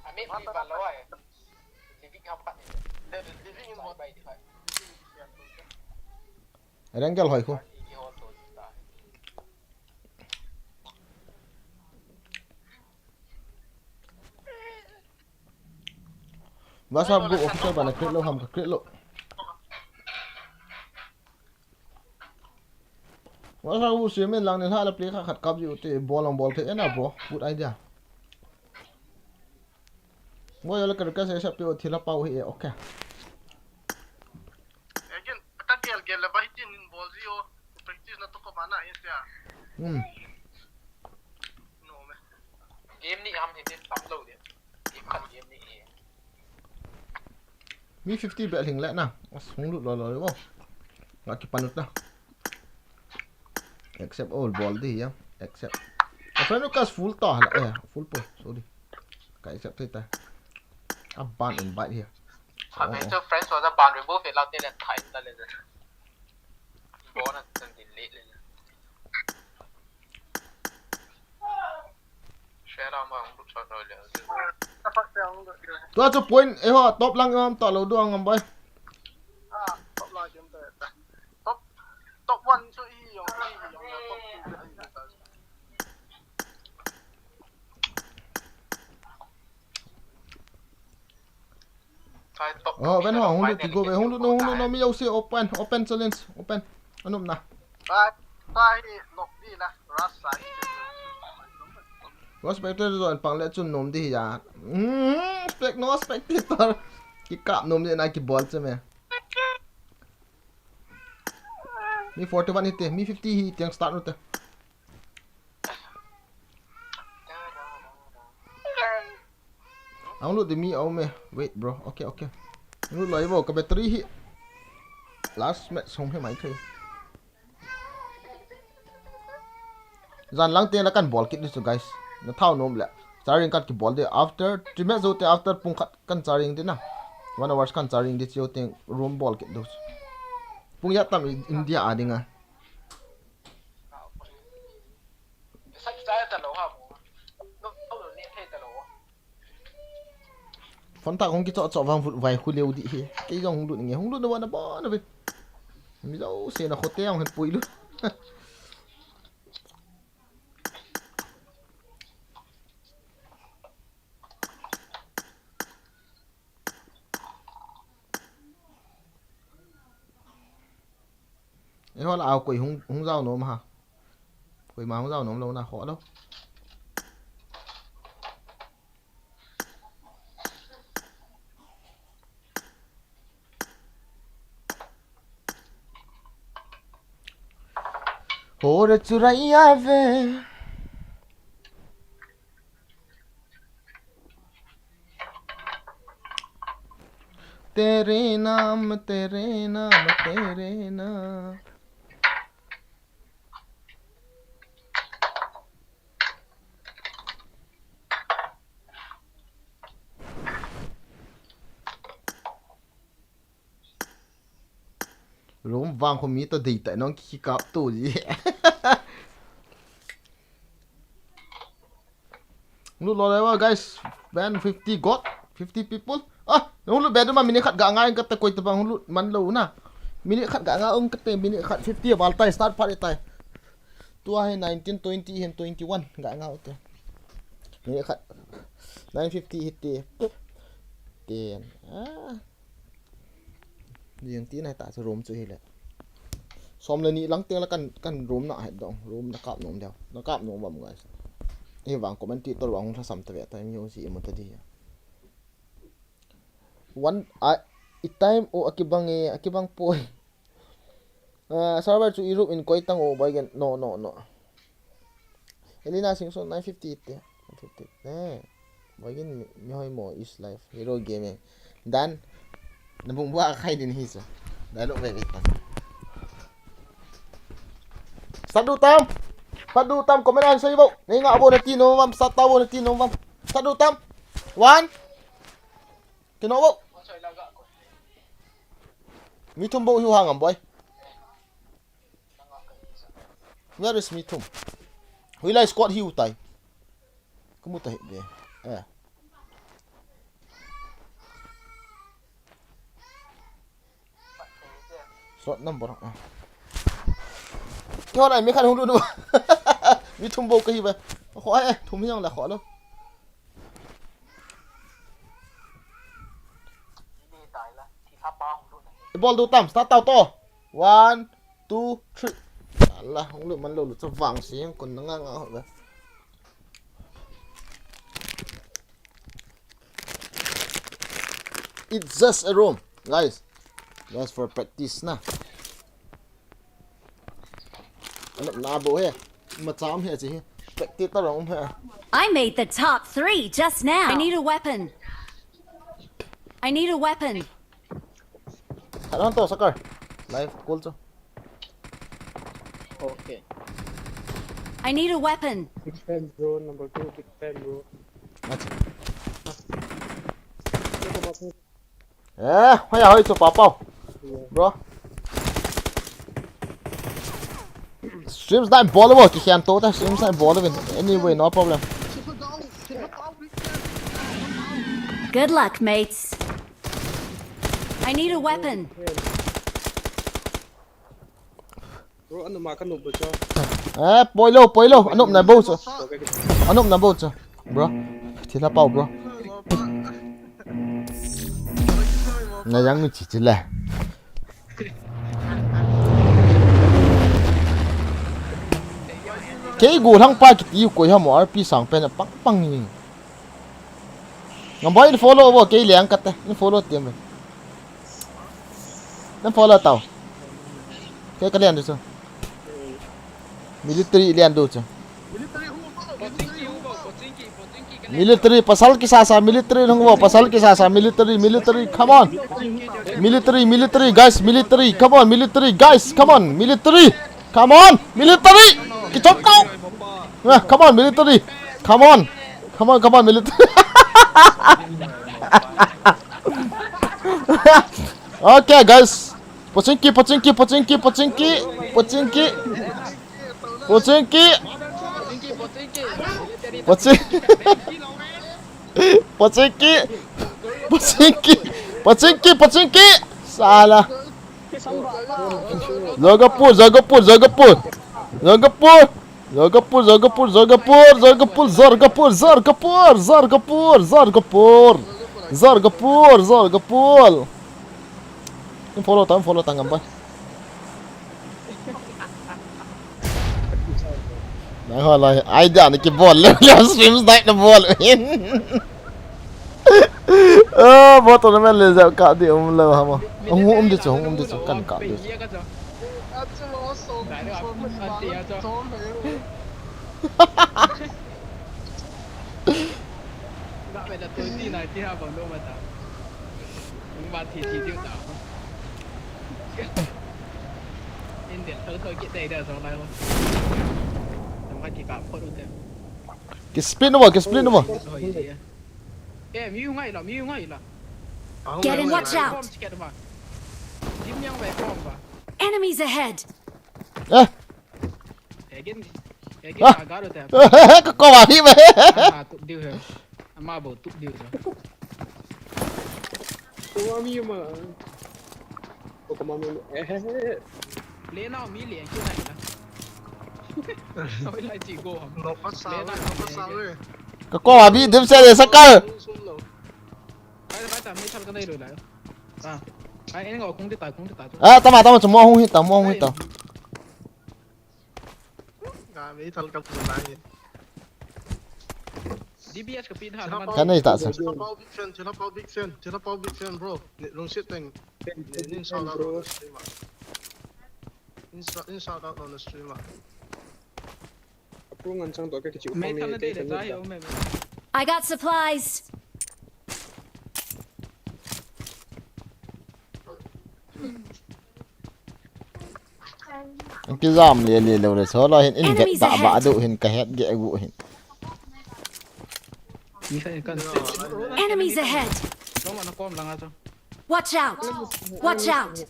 Ami pi pa lo ai. Living ham pa. Living in what? Rengkel hoi ko. WhatsApp group official bana create lo ham ka create lo. WhatsApp group siamin lang ni hla la play kha khat kap ji u te bol long bol the ena bro. Good idea. Mo yo le ka request accept pe o thila pau hi, okay. Again, ka gel gel le ba hitin in bol ji o. Practice na to ko mana in sia. Hmm. No me. Game ni ham hitin tam lo de. Game khat game ni hi. Mi fifty beh hing le na. As hung lut lo lo le bo. Nga kipan ut na. Accept all bol di ya. Accept. A friend request full ta la. Eh, full po. Sorry. Ka accept thei ta. A ban invite hi. Kha Oh, me oh. Chu friends was a ban remove it la te le thai ta le. Bona tan delete le. Share ma hung lut chon le. Tua chu point, eh, ho, top lang am ta lo du ang am bai. Ah, top lang jem ta. Top, top one chu i yong, i yong, top two. Thai top Oh, ven ho, hung lut ti go ve, hung lut no, hung lut no, mi yau si open, open challenge, open. Anum na. Thai, Thai nok di na, ras sai. Ro spectator zon pang le chun nom di ya. Hmm, spec no spectator. Ki kap nom di na ki bol che me. Mi forty-one hi te, mi fifty hi tiang start no te. Ang lut di mi au me. Wait, bro. Okay, okay. Ang lut lai bo ka battery hi. Last match song hi mai thei. Jan lang te la kan bol kit di chu, guys. Na thau nom le. Charging kat ki bol di after three match zo te after pung khat kan charging di na. One hours kan charging di chu te room bol kit di. Pung ya tam India a dinga. Phone tak hung kicho cho vang vai khu leu di hi. Kei jong hung lut nge hung lut na wana ba na ve. Mi jo se na khote hung hen pui lut. Ei ho la au koi hung hung jao nom ha. Koima hung jao nom lou na ho lou. Hore churaiya ve. तेरे नाम, तेरे नाम, तेरे नाम. Room vang khu mi to dei tai nong ki kap to ji. Lut lo le wa, guys. Ben fifty got fifty people. Ah, nong lut be du ma minute khat ga ngai ka ta koi ta bang lut man lo na. Minute khat ga nga ong ka te minute khat fifty val tai start phat tai. Tua hi nineteen twenty hin twenty-one ga nga te. Minute khat nine fifty hi te. Ten. Ah. Jing ti na ta chu room chu hi le. Som le ni lang teng la kan kan room na hai dong. Room na kap nom deu. Na kap nom bam guys. Hi vang comment ti tor vang hung thasam ta ve ta mi hung si mo ta di. One a i time o akibang e akibang poi. Ah, server chu Europe in koi tang o bai gen. No, no, no. Elina Singson nine fifty te. Nine fifty. Eh. Bai gen mi, mi hoi mo is life. Hero Gaming. Dan. Na bung bua khai din hi sa. Dialogue ve ve ta. Sadu tam. Sadu tam comment an sei bo. Nei nga bo na ti no mam sat ta bo na ti no mam. Sadu tam. One. Kino bo. Mi thum bo hiu hang am boy. Where is mi thum? Hoilai squad hiu tai. Kamu ta hi be. Eh. Slot number. Ah. Kyo lai mi khat hung lut nu. Mi thum bo ka hi ba. Kho ai, thum hiang la kho lo. I bol du tam, start tau to. One, two, three. Ala, hung lut man lo lut sa vang si, hung kun na nga nga ho ba. It's just a room, guys. Just for practice na. Ano na bo he. Macham he chi he. Practice ta rong he. I made the top three just now. I need a weapon. I need a weapon. Ano to, Sakar? Live call to. Okay. I need a weapon. Big fan, bro. Number two, big fan, bro. Acha. Eh, hoya hoi chu, Papau. Bro. Streams nai bol bo, kikhen to ta, streams nai bol bo. Anyway, no problem. Good luck, mates. I need a weapon. Bro, ano ma ka nubo cho. Eh, poi lo, poi lo. Anop na bo chu. Anop na bo chu. Bro. Thila pau, bro. Na yang ni chi chi le. Kei go thang pa kiti koi ham, R P sang pen pang pang ni. Ngam boy, in follow bo, kei leng kate. In follow tiam. Nan follow tau. Kei ka lian du chu. Military lian du chu. Military, pasal kisa sa, military hung bo, pasal kisa sa, military, military, come on. Military, military, guys, military, come on, military, guys, come on, military, come on, military. Kichop tau. Ah, come on, military, come on, come on, come on, military. Okay, guys. Pochinki, pochinki, pochinki, pochinki, pochinki. Pochinki. Pochinki. Pochinki. Pochinki. Pochinki, pochinki. Sala. Zagapur, Zagapur, Zagapur. Zagapur. Zagapur, Zagapur, Zagapur, Zagapur, Zagapur, Zagapur, Zagapur, Zagapur, Zagapur, Zagapur. In follow ta, in follow ta ngam bai. Nai ho lai, idea na kibol le, le stream snipe na bol. Ah, bot tournament le jao ka di um lo ha mo. Hung um di chu, hung um di chu, kan ka di chu. Ki split no, ki split no. Eh, mi ngai la, mi ngai la. Get in, watch out. Dim yang wei kom ba. Enemies ahead. Eh, Again. Again, agaro te. Ka ko ba bi ba. Ah, tuk diu he. Ama bo tuk diu he. Kuma mi ma. Ko kuma mi. Eh, eh, eh. Le na mi le ki na. Oi lai chi go ham. Nokha sawe, nokha sawe. Ka ko ba bi dim se le sakal. Bai bai ta mi thal ka nei lo lai. Ah. Ai en go kung ti ta kung ti ta. Ah, tama tama chu mo hung hi ta mo hung hi ta. Nga mi thal ka pu lai. D B S ka pi tha. Ka nei ta sa. Chila pau big fan, chila pau big fan, chila pau big fan bro. Ni lungset teng. Ni shout out on the stream ah. In shout out on the stream ah. Apung ngan chang to ka kichu. Me thal na de le za yo me. I got supplies. Ki jam le le lo le so lo hin in get da ba do hin ka het ge gu hin. Ni sai kan. Enemies ahead. Lo ma na kom langa cho. Watch out. Watch out.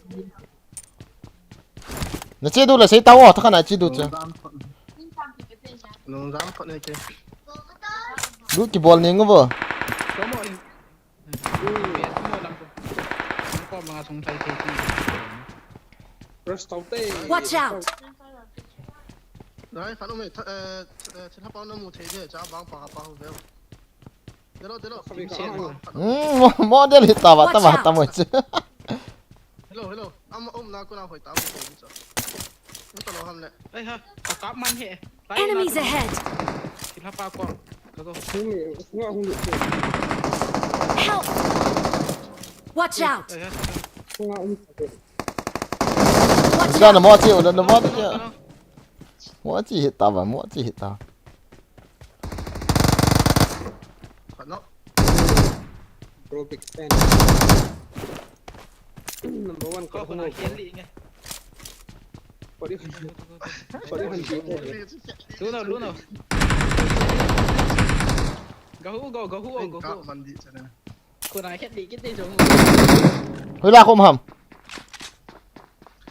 Na che du le sei ta o ta kana che du che. Nung jam ko ne ke. Du ki bol ni ngu bo. Kom on. Kom langa sung sai sai. Rush tau te. Watch out. Nai khan um e, eh, chila pau na mu thei de cha bang pa pa ho ve. Delo delo. Hmm, model hi ta ba ta ba ta mo che. Hello hello. Am um na ko na hoi ta mo thei de cha. Mu ta lo ham le. Ai ha. Ka kap man he. Enemies ahead. Chila pa ko. Ka ko. Hung ni, hung hung ni. Help. Watch out! Watch Dah na out! Mo chi, na mo chi. Mo chi hit ta ba, mo chi hit ta. Khat no. Bro, big fan. Number one, kau kau kena kena kau. Kena. Kau di, kau di. Lu no, lu no. Gahu, gahu, gahu, gahu. Kau mandi sana. Kau nak kena dikit ni, jom. Hui la kom ham.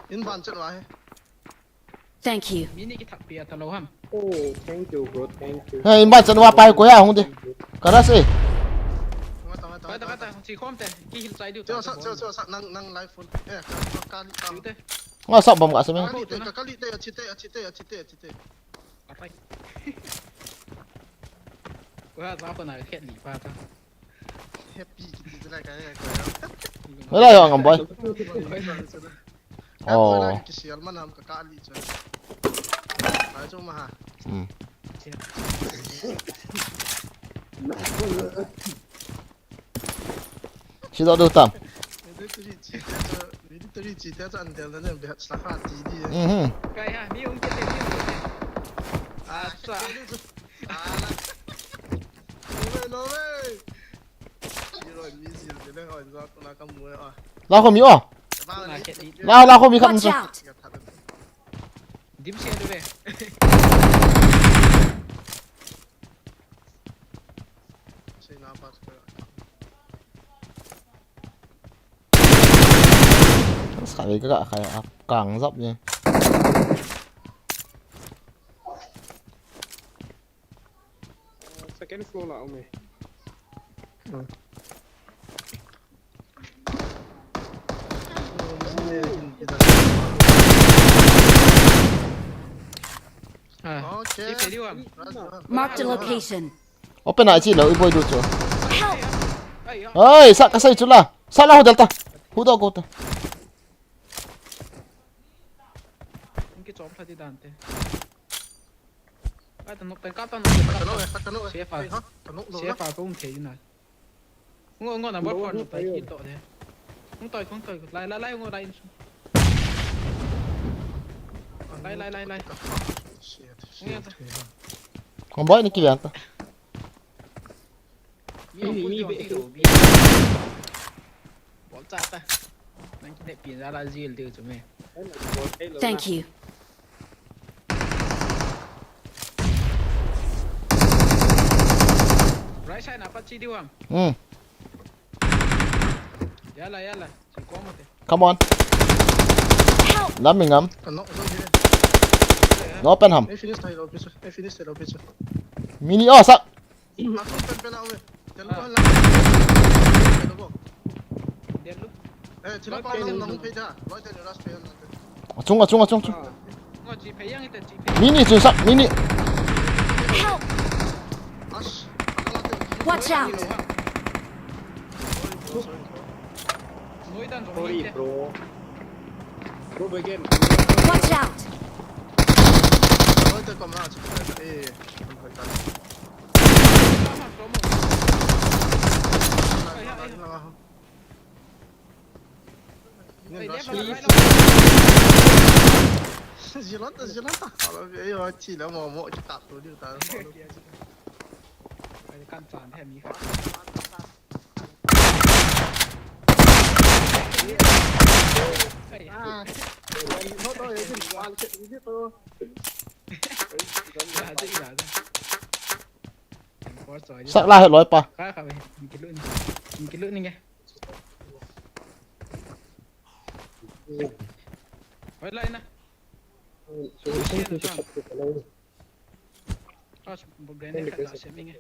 In ban chat wa he. Thank you. Mini kithak pi a ta lo ham. Oh, thank you, bro. Thank you. Hey, inbat chan wa pai ko ya hung de. Kara se. Tama, tama, tama, tama. Kata, kata, chi khom te. Ki hil chai diu. Chua sa, chua, chua sa, nang, nang live phone. Eh, ka, ka, ka, ka. Diu te. Nga sa bom ka se me. Ka, ka, ka li te, a chi te, a chi te, a chi te, a chi te. Apai. Wa sa ko na khet li pa ta. Happy kiti te la ka ya ko ya. Wala yo ngam boy. Oh. Kisial man ham ka kali chu. Ai chu ma ha. Hmm. Sida do tam. Military chi te chu, military chi te chu an del na ne be sa ha ti di. Mhm. Kai ha, mi ung ke te, mi ung ke te. Asa. Ala. Lo ve, lo ve. Hero mi sil de le, oi, za tu na ka mu a. La ko mi o. Ba na. La, la ko mi khat. Watch out! Dim se du ve. Sei na pas ko. Sa ve ka ka kang zap ni. Second floor la um e. Ah, okay. Mark the location. Open a chi lo, i boi du chu. Help! Ai, sa ka sai chu la. Sa la ho del ta. Hu do ko ta. Inki chom tha ti dan te. Ai, ta nok, ta kap ta nok, ta kap ta. Kata nok, kata nok. Safe a. Ai, ha, kata nok lo. Safe a, ko um thei na. Ngo, ngo, number four, no, tai, ki to de. Ngo toi, ngo toi, lai, lai, lai, ngo, lai, insu. Lai, lai, lai, lai. Shit, shit. Ngo, ya ta. Kong boy ni ki yan ta. Mi, mi, mi, mi. Bol cha ta. Nang kine pin ra la zil de chu me. Thank you. Right side na pa chi di wang. Hmm. Yala, yala. Chi ko mo te. Come on. Help! Lam mi ngam. Ano, ano, ano. No pen ham. Ai, finish tayo, officer. Ai, finish tayo, officer. Mini, oh, sa. Achung pen pen a um e. Tel ko la. Tel ko. Tel ko. Eh, thila pa nang nang phe da. Loi te rush phe na. Achung, achung, achung, achung. Ngo chi phe yang te chi phe. Mini chu sa, mini. Help! Ash. Watch out! Sorry, bro. Bro, again. Watch out! Loi te kom na chi phe. Eh. Zilanta, zilanta. Alo, ei, oi, chi la mo mo ki ta tu di ta. Ai, kan chan the mi kha. Ai. Ah. Ei, no to, ei, wal che, ei to. Sak la he loi pa. Kha kha ve. Ni kilu ni. Ni kilu ni nge. Hoi lai na. Pas bu grenade khat la se mi nge.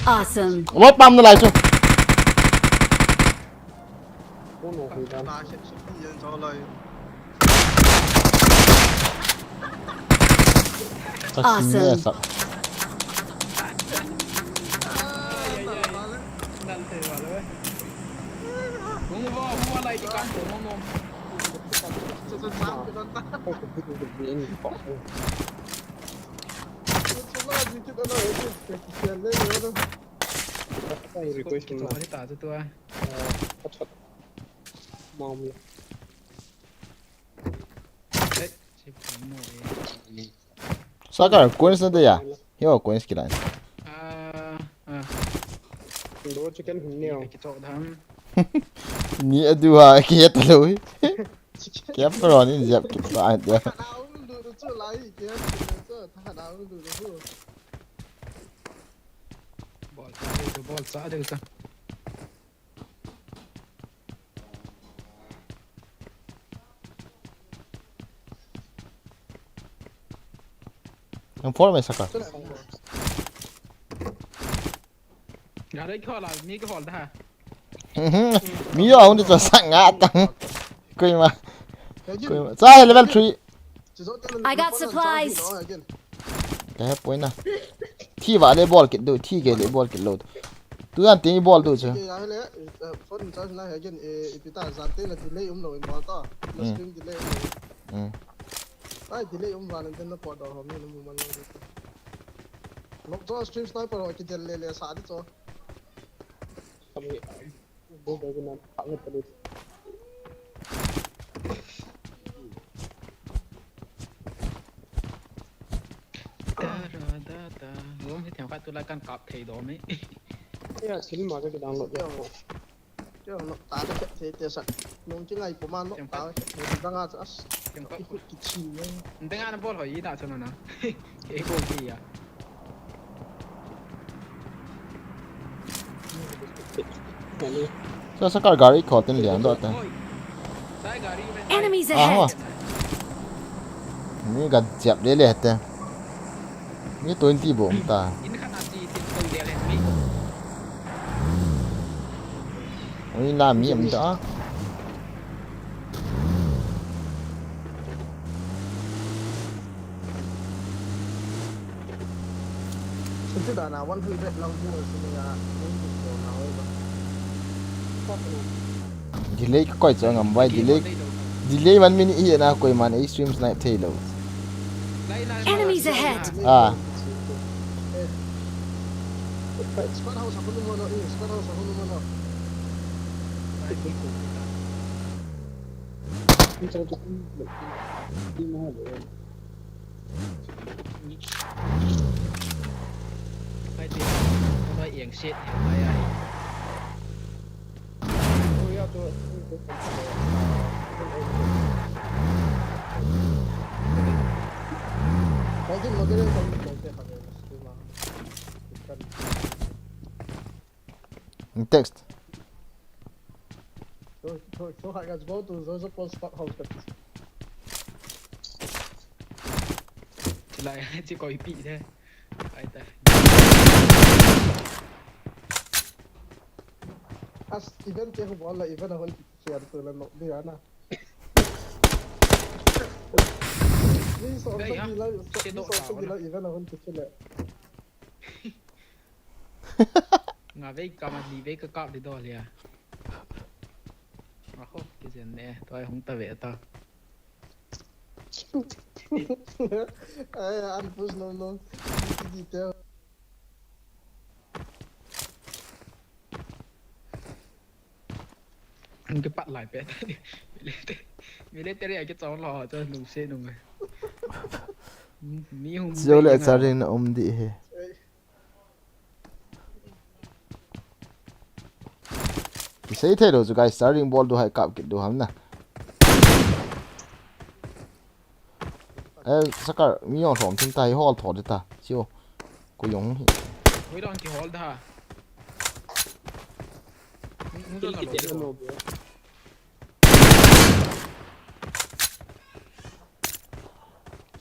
Awesome. Loi pam na lai chu. Awesome. Request mo na. Kitoh ta chu tua. Mom. Eh, si pung mo eh. Sakar, coins na de ya? Yo, coins kilan. Ah, ah. Do chicken hum neo. Kitoh dam. Ni adu ha, kiya talo. Kya paro ni jap ki pa de. Thana um du du chu lai, kya chu chu, thana um du du chu. Bol cha de chu, bol cha de chu. Ang four mai Sakar. Gari kihol a, mi kihol da. Mhm. Mi yo ahung di cho sanga tang. Koima. Koima. Cha level three. I got supplies. Ka he poina. Thi va le bol kit do, thi ke le bol kit lo. Tu yan ting bol do che. Phone charge na he again, eh, ipi ta zan te na delay um lo in bol to. Na stream delay um lo. Mm. Ai, delay um van den na pot doh ho mi na mu man lo. Nok cho stream sniper ho kidel le le sa di cho. Kami, bo bo na pa ngat ta di. Da da da da. Ngom hi thiam khat tu lai kan kap thei do mi. Ya, sil ma ka download ya. Kyo, nok ta de khet thei te sa. Nung kingai puma nok ta de khet thei dang a as. Kyo. Ikut kichi ne. Dang a na bol ho i da chama na. Ke bol ki ya. Sa Sakar gari kho tin lian do ta. Enemies ahead. Ni ga jap le le te. Ni twenty bom ta. Ui, la mi am da. Since da na one hundred lang din sini ya. Delay ka koi cho ngam vai delay. Delay one minute hi na koi man ei stream snipe thei lo. Enemies ahead. Ah. Ai ti, noi eng shit, ai ai. Text. So, so, so, guys, go to Zozo Post Park House. Lai, chi koi pi de. Ai ta. As event ke ho bol la event hon ki share to la no de ana. Ni so so ni la, ni so so ni la event hon ki share. Nga vei kama li vei ka kap di do lia. Aho, kijen ne, toi hung ta ve ta. Ai, an push no no. Detail. Ang kipat lai pe ta. Military, military a kichon lo, cho lungse nung. Mi hung. Zio le charing na um di he. Kisei thei lo chu guys, charing bol du hai kap kit du ham na. Eh, Sakar, mi jong lhom thim ta, hi hol tho de ta. Sio. Ko jong hi. Hoi don ki hol da. Hung don lo.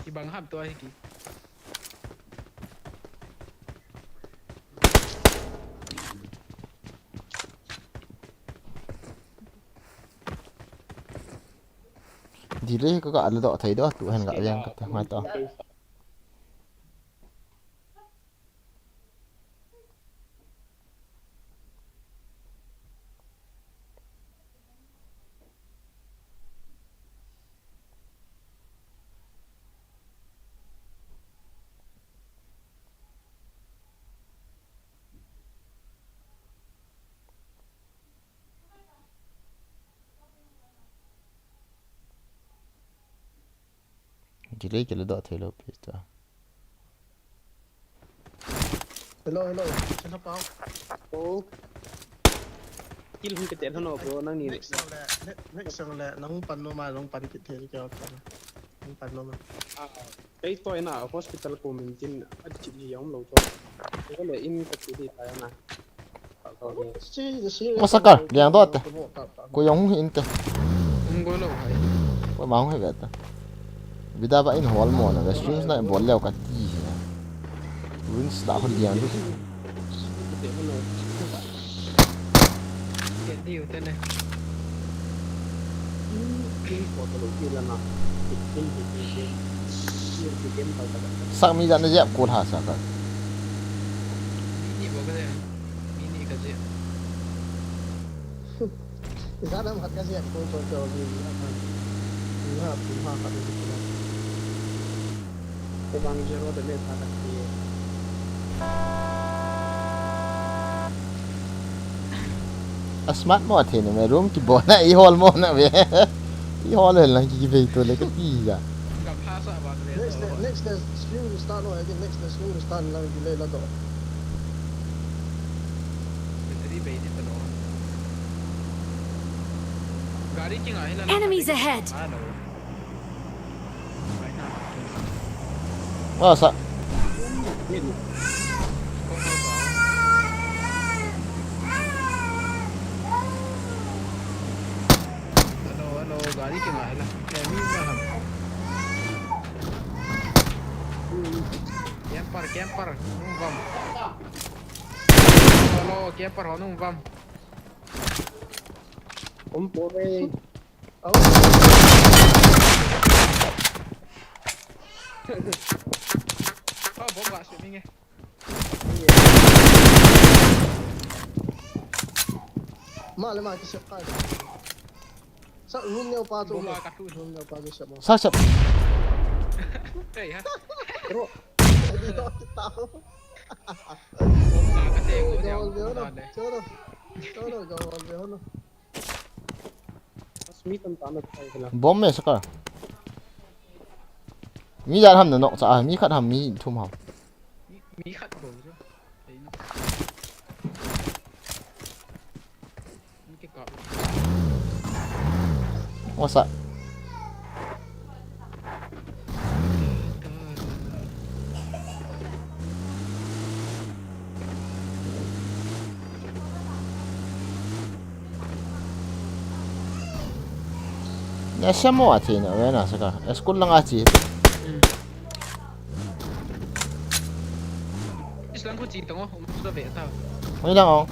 Kibang ham tua hi ki. Delay ka ga le do thei do tu hen ga yang ka ta mai ta. Kile kile doh thei lou pi ta. Hello, hello. Chana pau. Oh. Kill hung kite lhon o bro, nangni. Next round le, ne-, next round le, nahung pan nom a, nahung pan kit thei kei o. Nahung pan nom a. Ah, kei toh ina hospital ko min tin a kit hi a um lou toh. Kei le in ka kit hi ta na. Masaka, liang doh te. Koi jong hung hi inte. Hung go lou hai. Koima hung hi ve ta. Vida ba in hol mo na, ve streams na bol leo kati hi. Wins la hol liang du. Ke diu te ne. Sak mi jat na jep ko lha sa ka. Mini bo ka je. Mini ka je. Jat na mat ka je ko to to mini. Ni ha, ni ha ka ni. Ko bang zero de le ta ka ti. A smart mo a thei ne me room ki bo na i hol mo na ve. I hol hel na ki ki ve to le ka ti ja. Ka pha sa ba le. Next le, next le stream start no, I think next le stream start na ki le la do. Battery bei di ta lo. Gari ki ngai la. Enemies ahead. Masa. Hello, hello, gari ki ngai la. Kemi na ham. Camper, camper, nung bam. Hello, camper ho nung bam. Um, pore. Au. Oh, bomb ga swimming eh. Ma le ma ki sep kai. Sa room neo pa tu. Bomb ga ka tu. Room neo pa tu sep ma. Sa sep. Hey ha. Bro. Adi to kita. Bomb ga ka te ko dia. Gawal de ho na. Choro. Choro, gawal de ho na. Bomb me saka. Mi jan ham na nok cha, mi khat ham, mi thum ham. Mi, mi khat ko jo. Ei no. Mi ke ka. What's up? Na siamo a thei na, ve na saka. School lang a chi. Hmm. Islang ko chi tang o, um, sa ve ta. Oi lang o.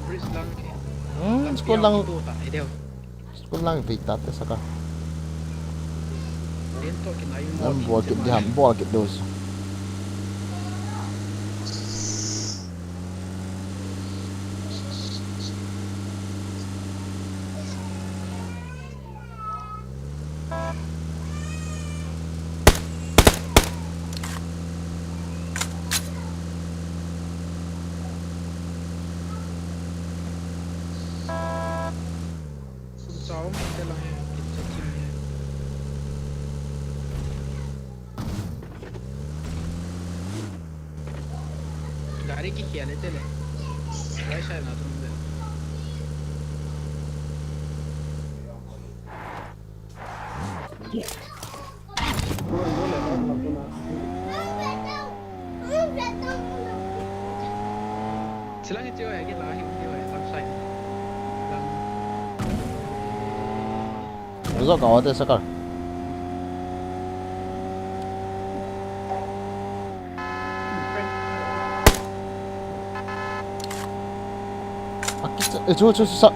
Bridge lang ke. Hmm, school lang. Tu ta, ideo. School lang vei ta te saka. Lam bol kit di ham, bol kit dos. Kum sao, te lang he, kit cha kim he. Gari ki khel e te le. Right side na tum de. Silang hiche ho, hiche ho, left side. Lang. Zo ka wate sakar. Akit, eh, chu, chu, chu, sa.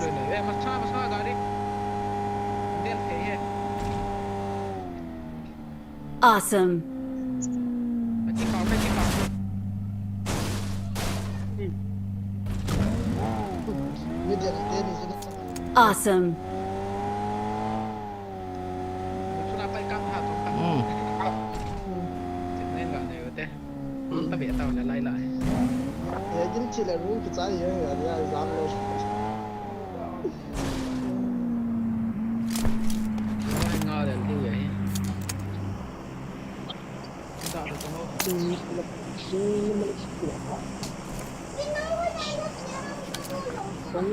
Awesome. Awesome. Hmm. Ni pula, ni ni mali pula. Kong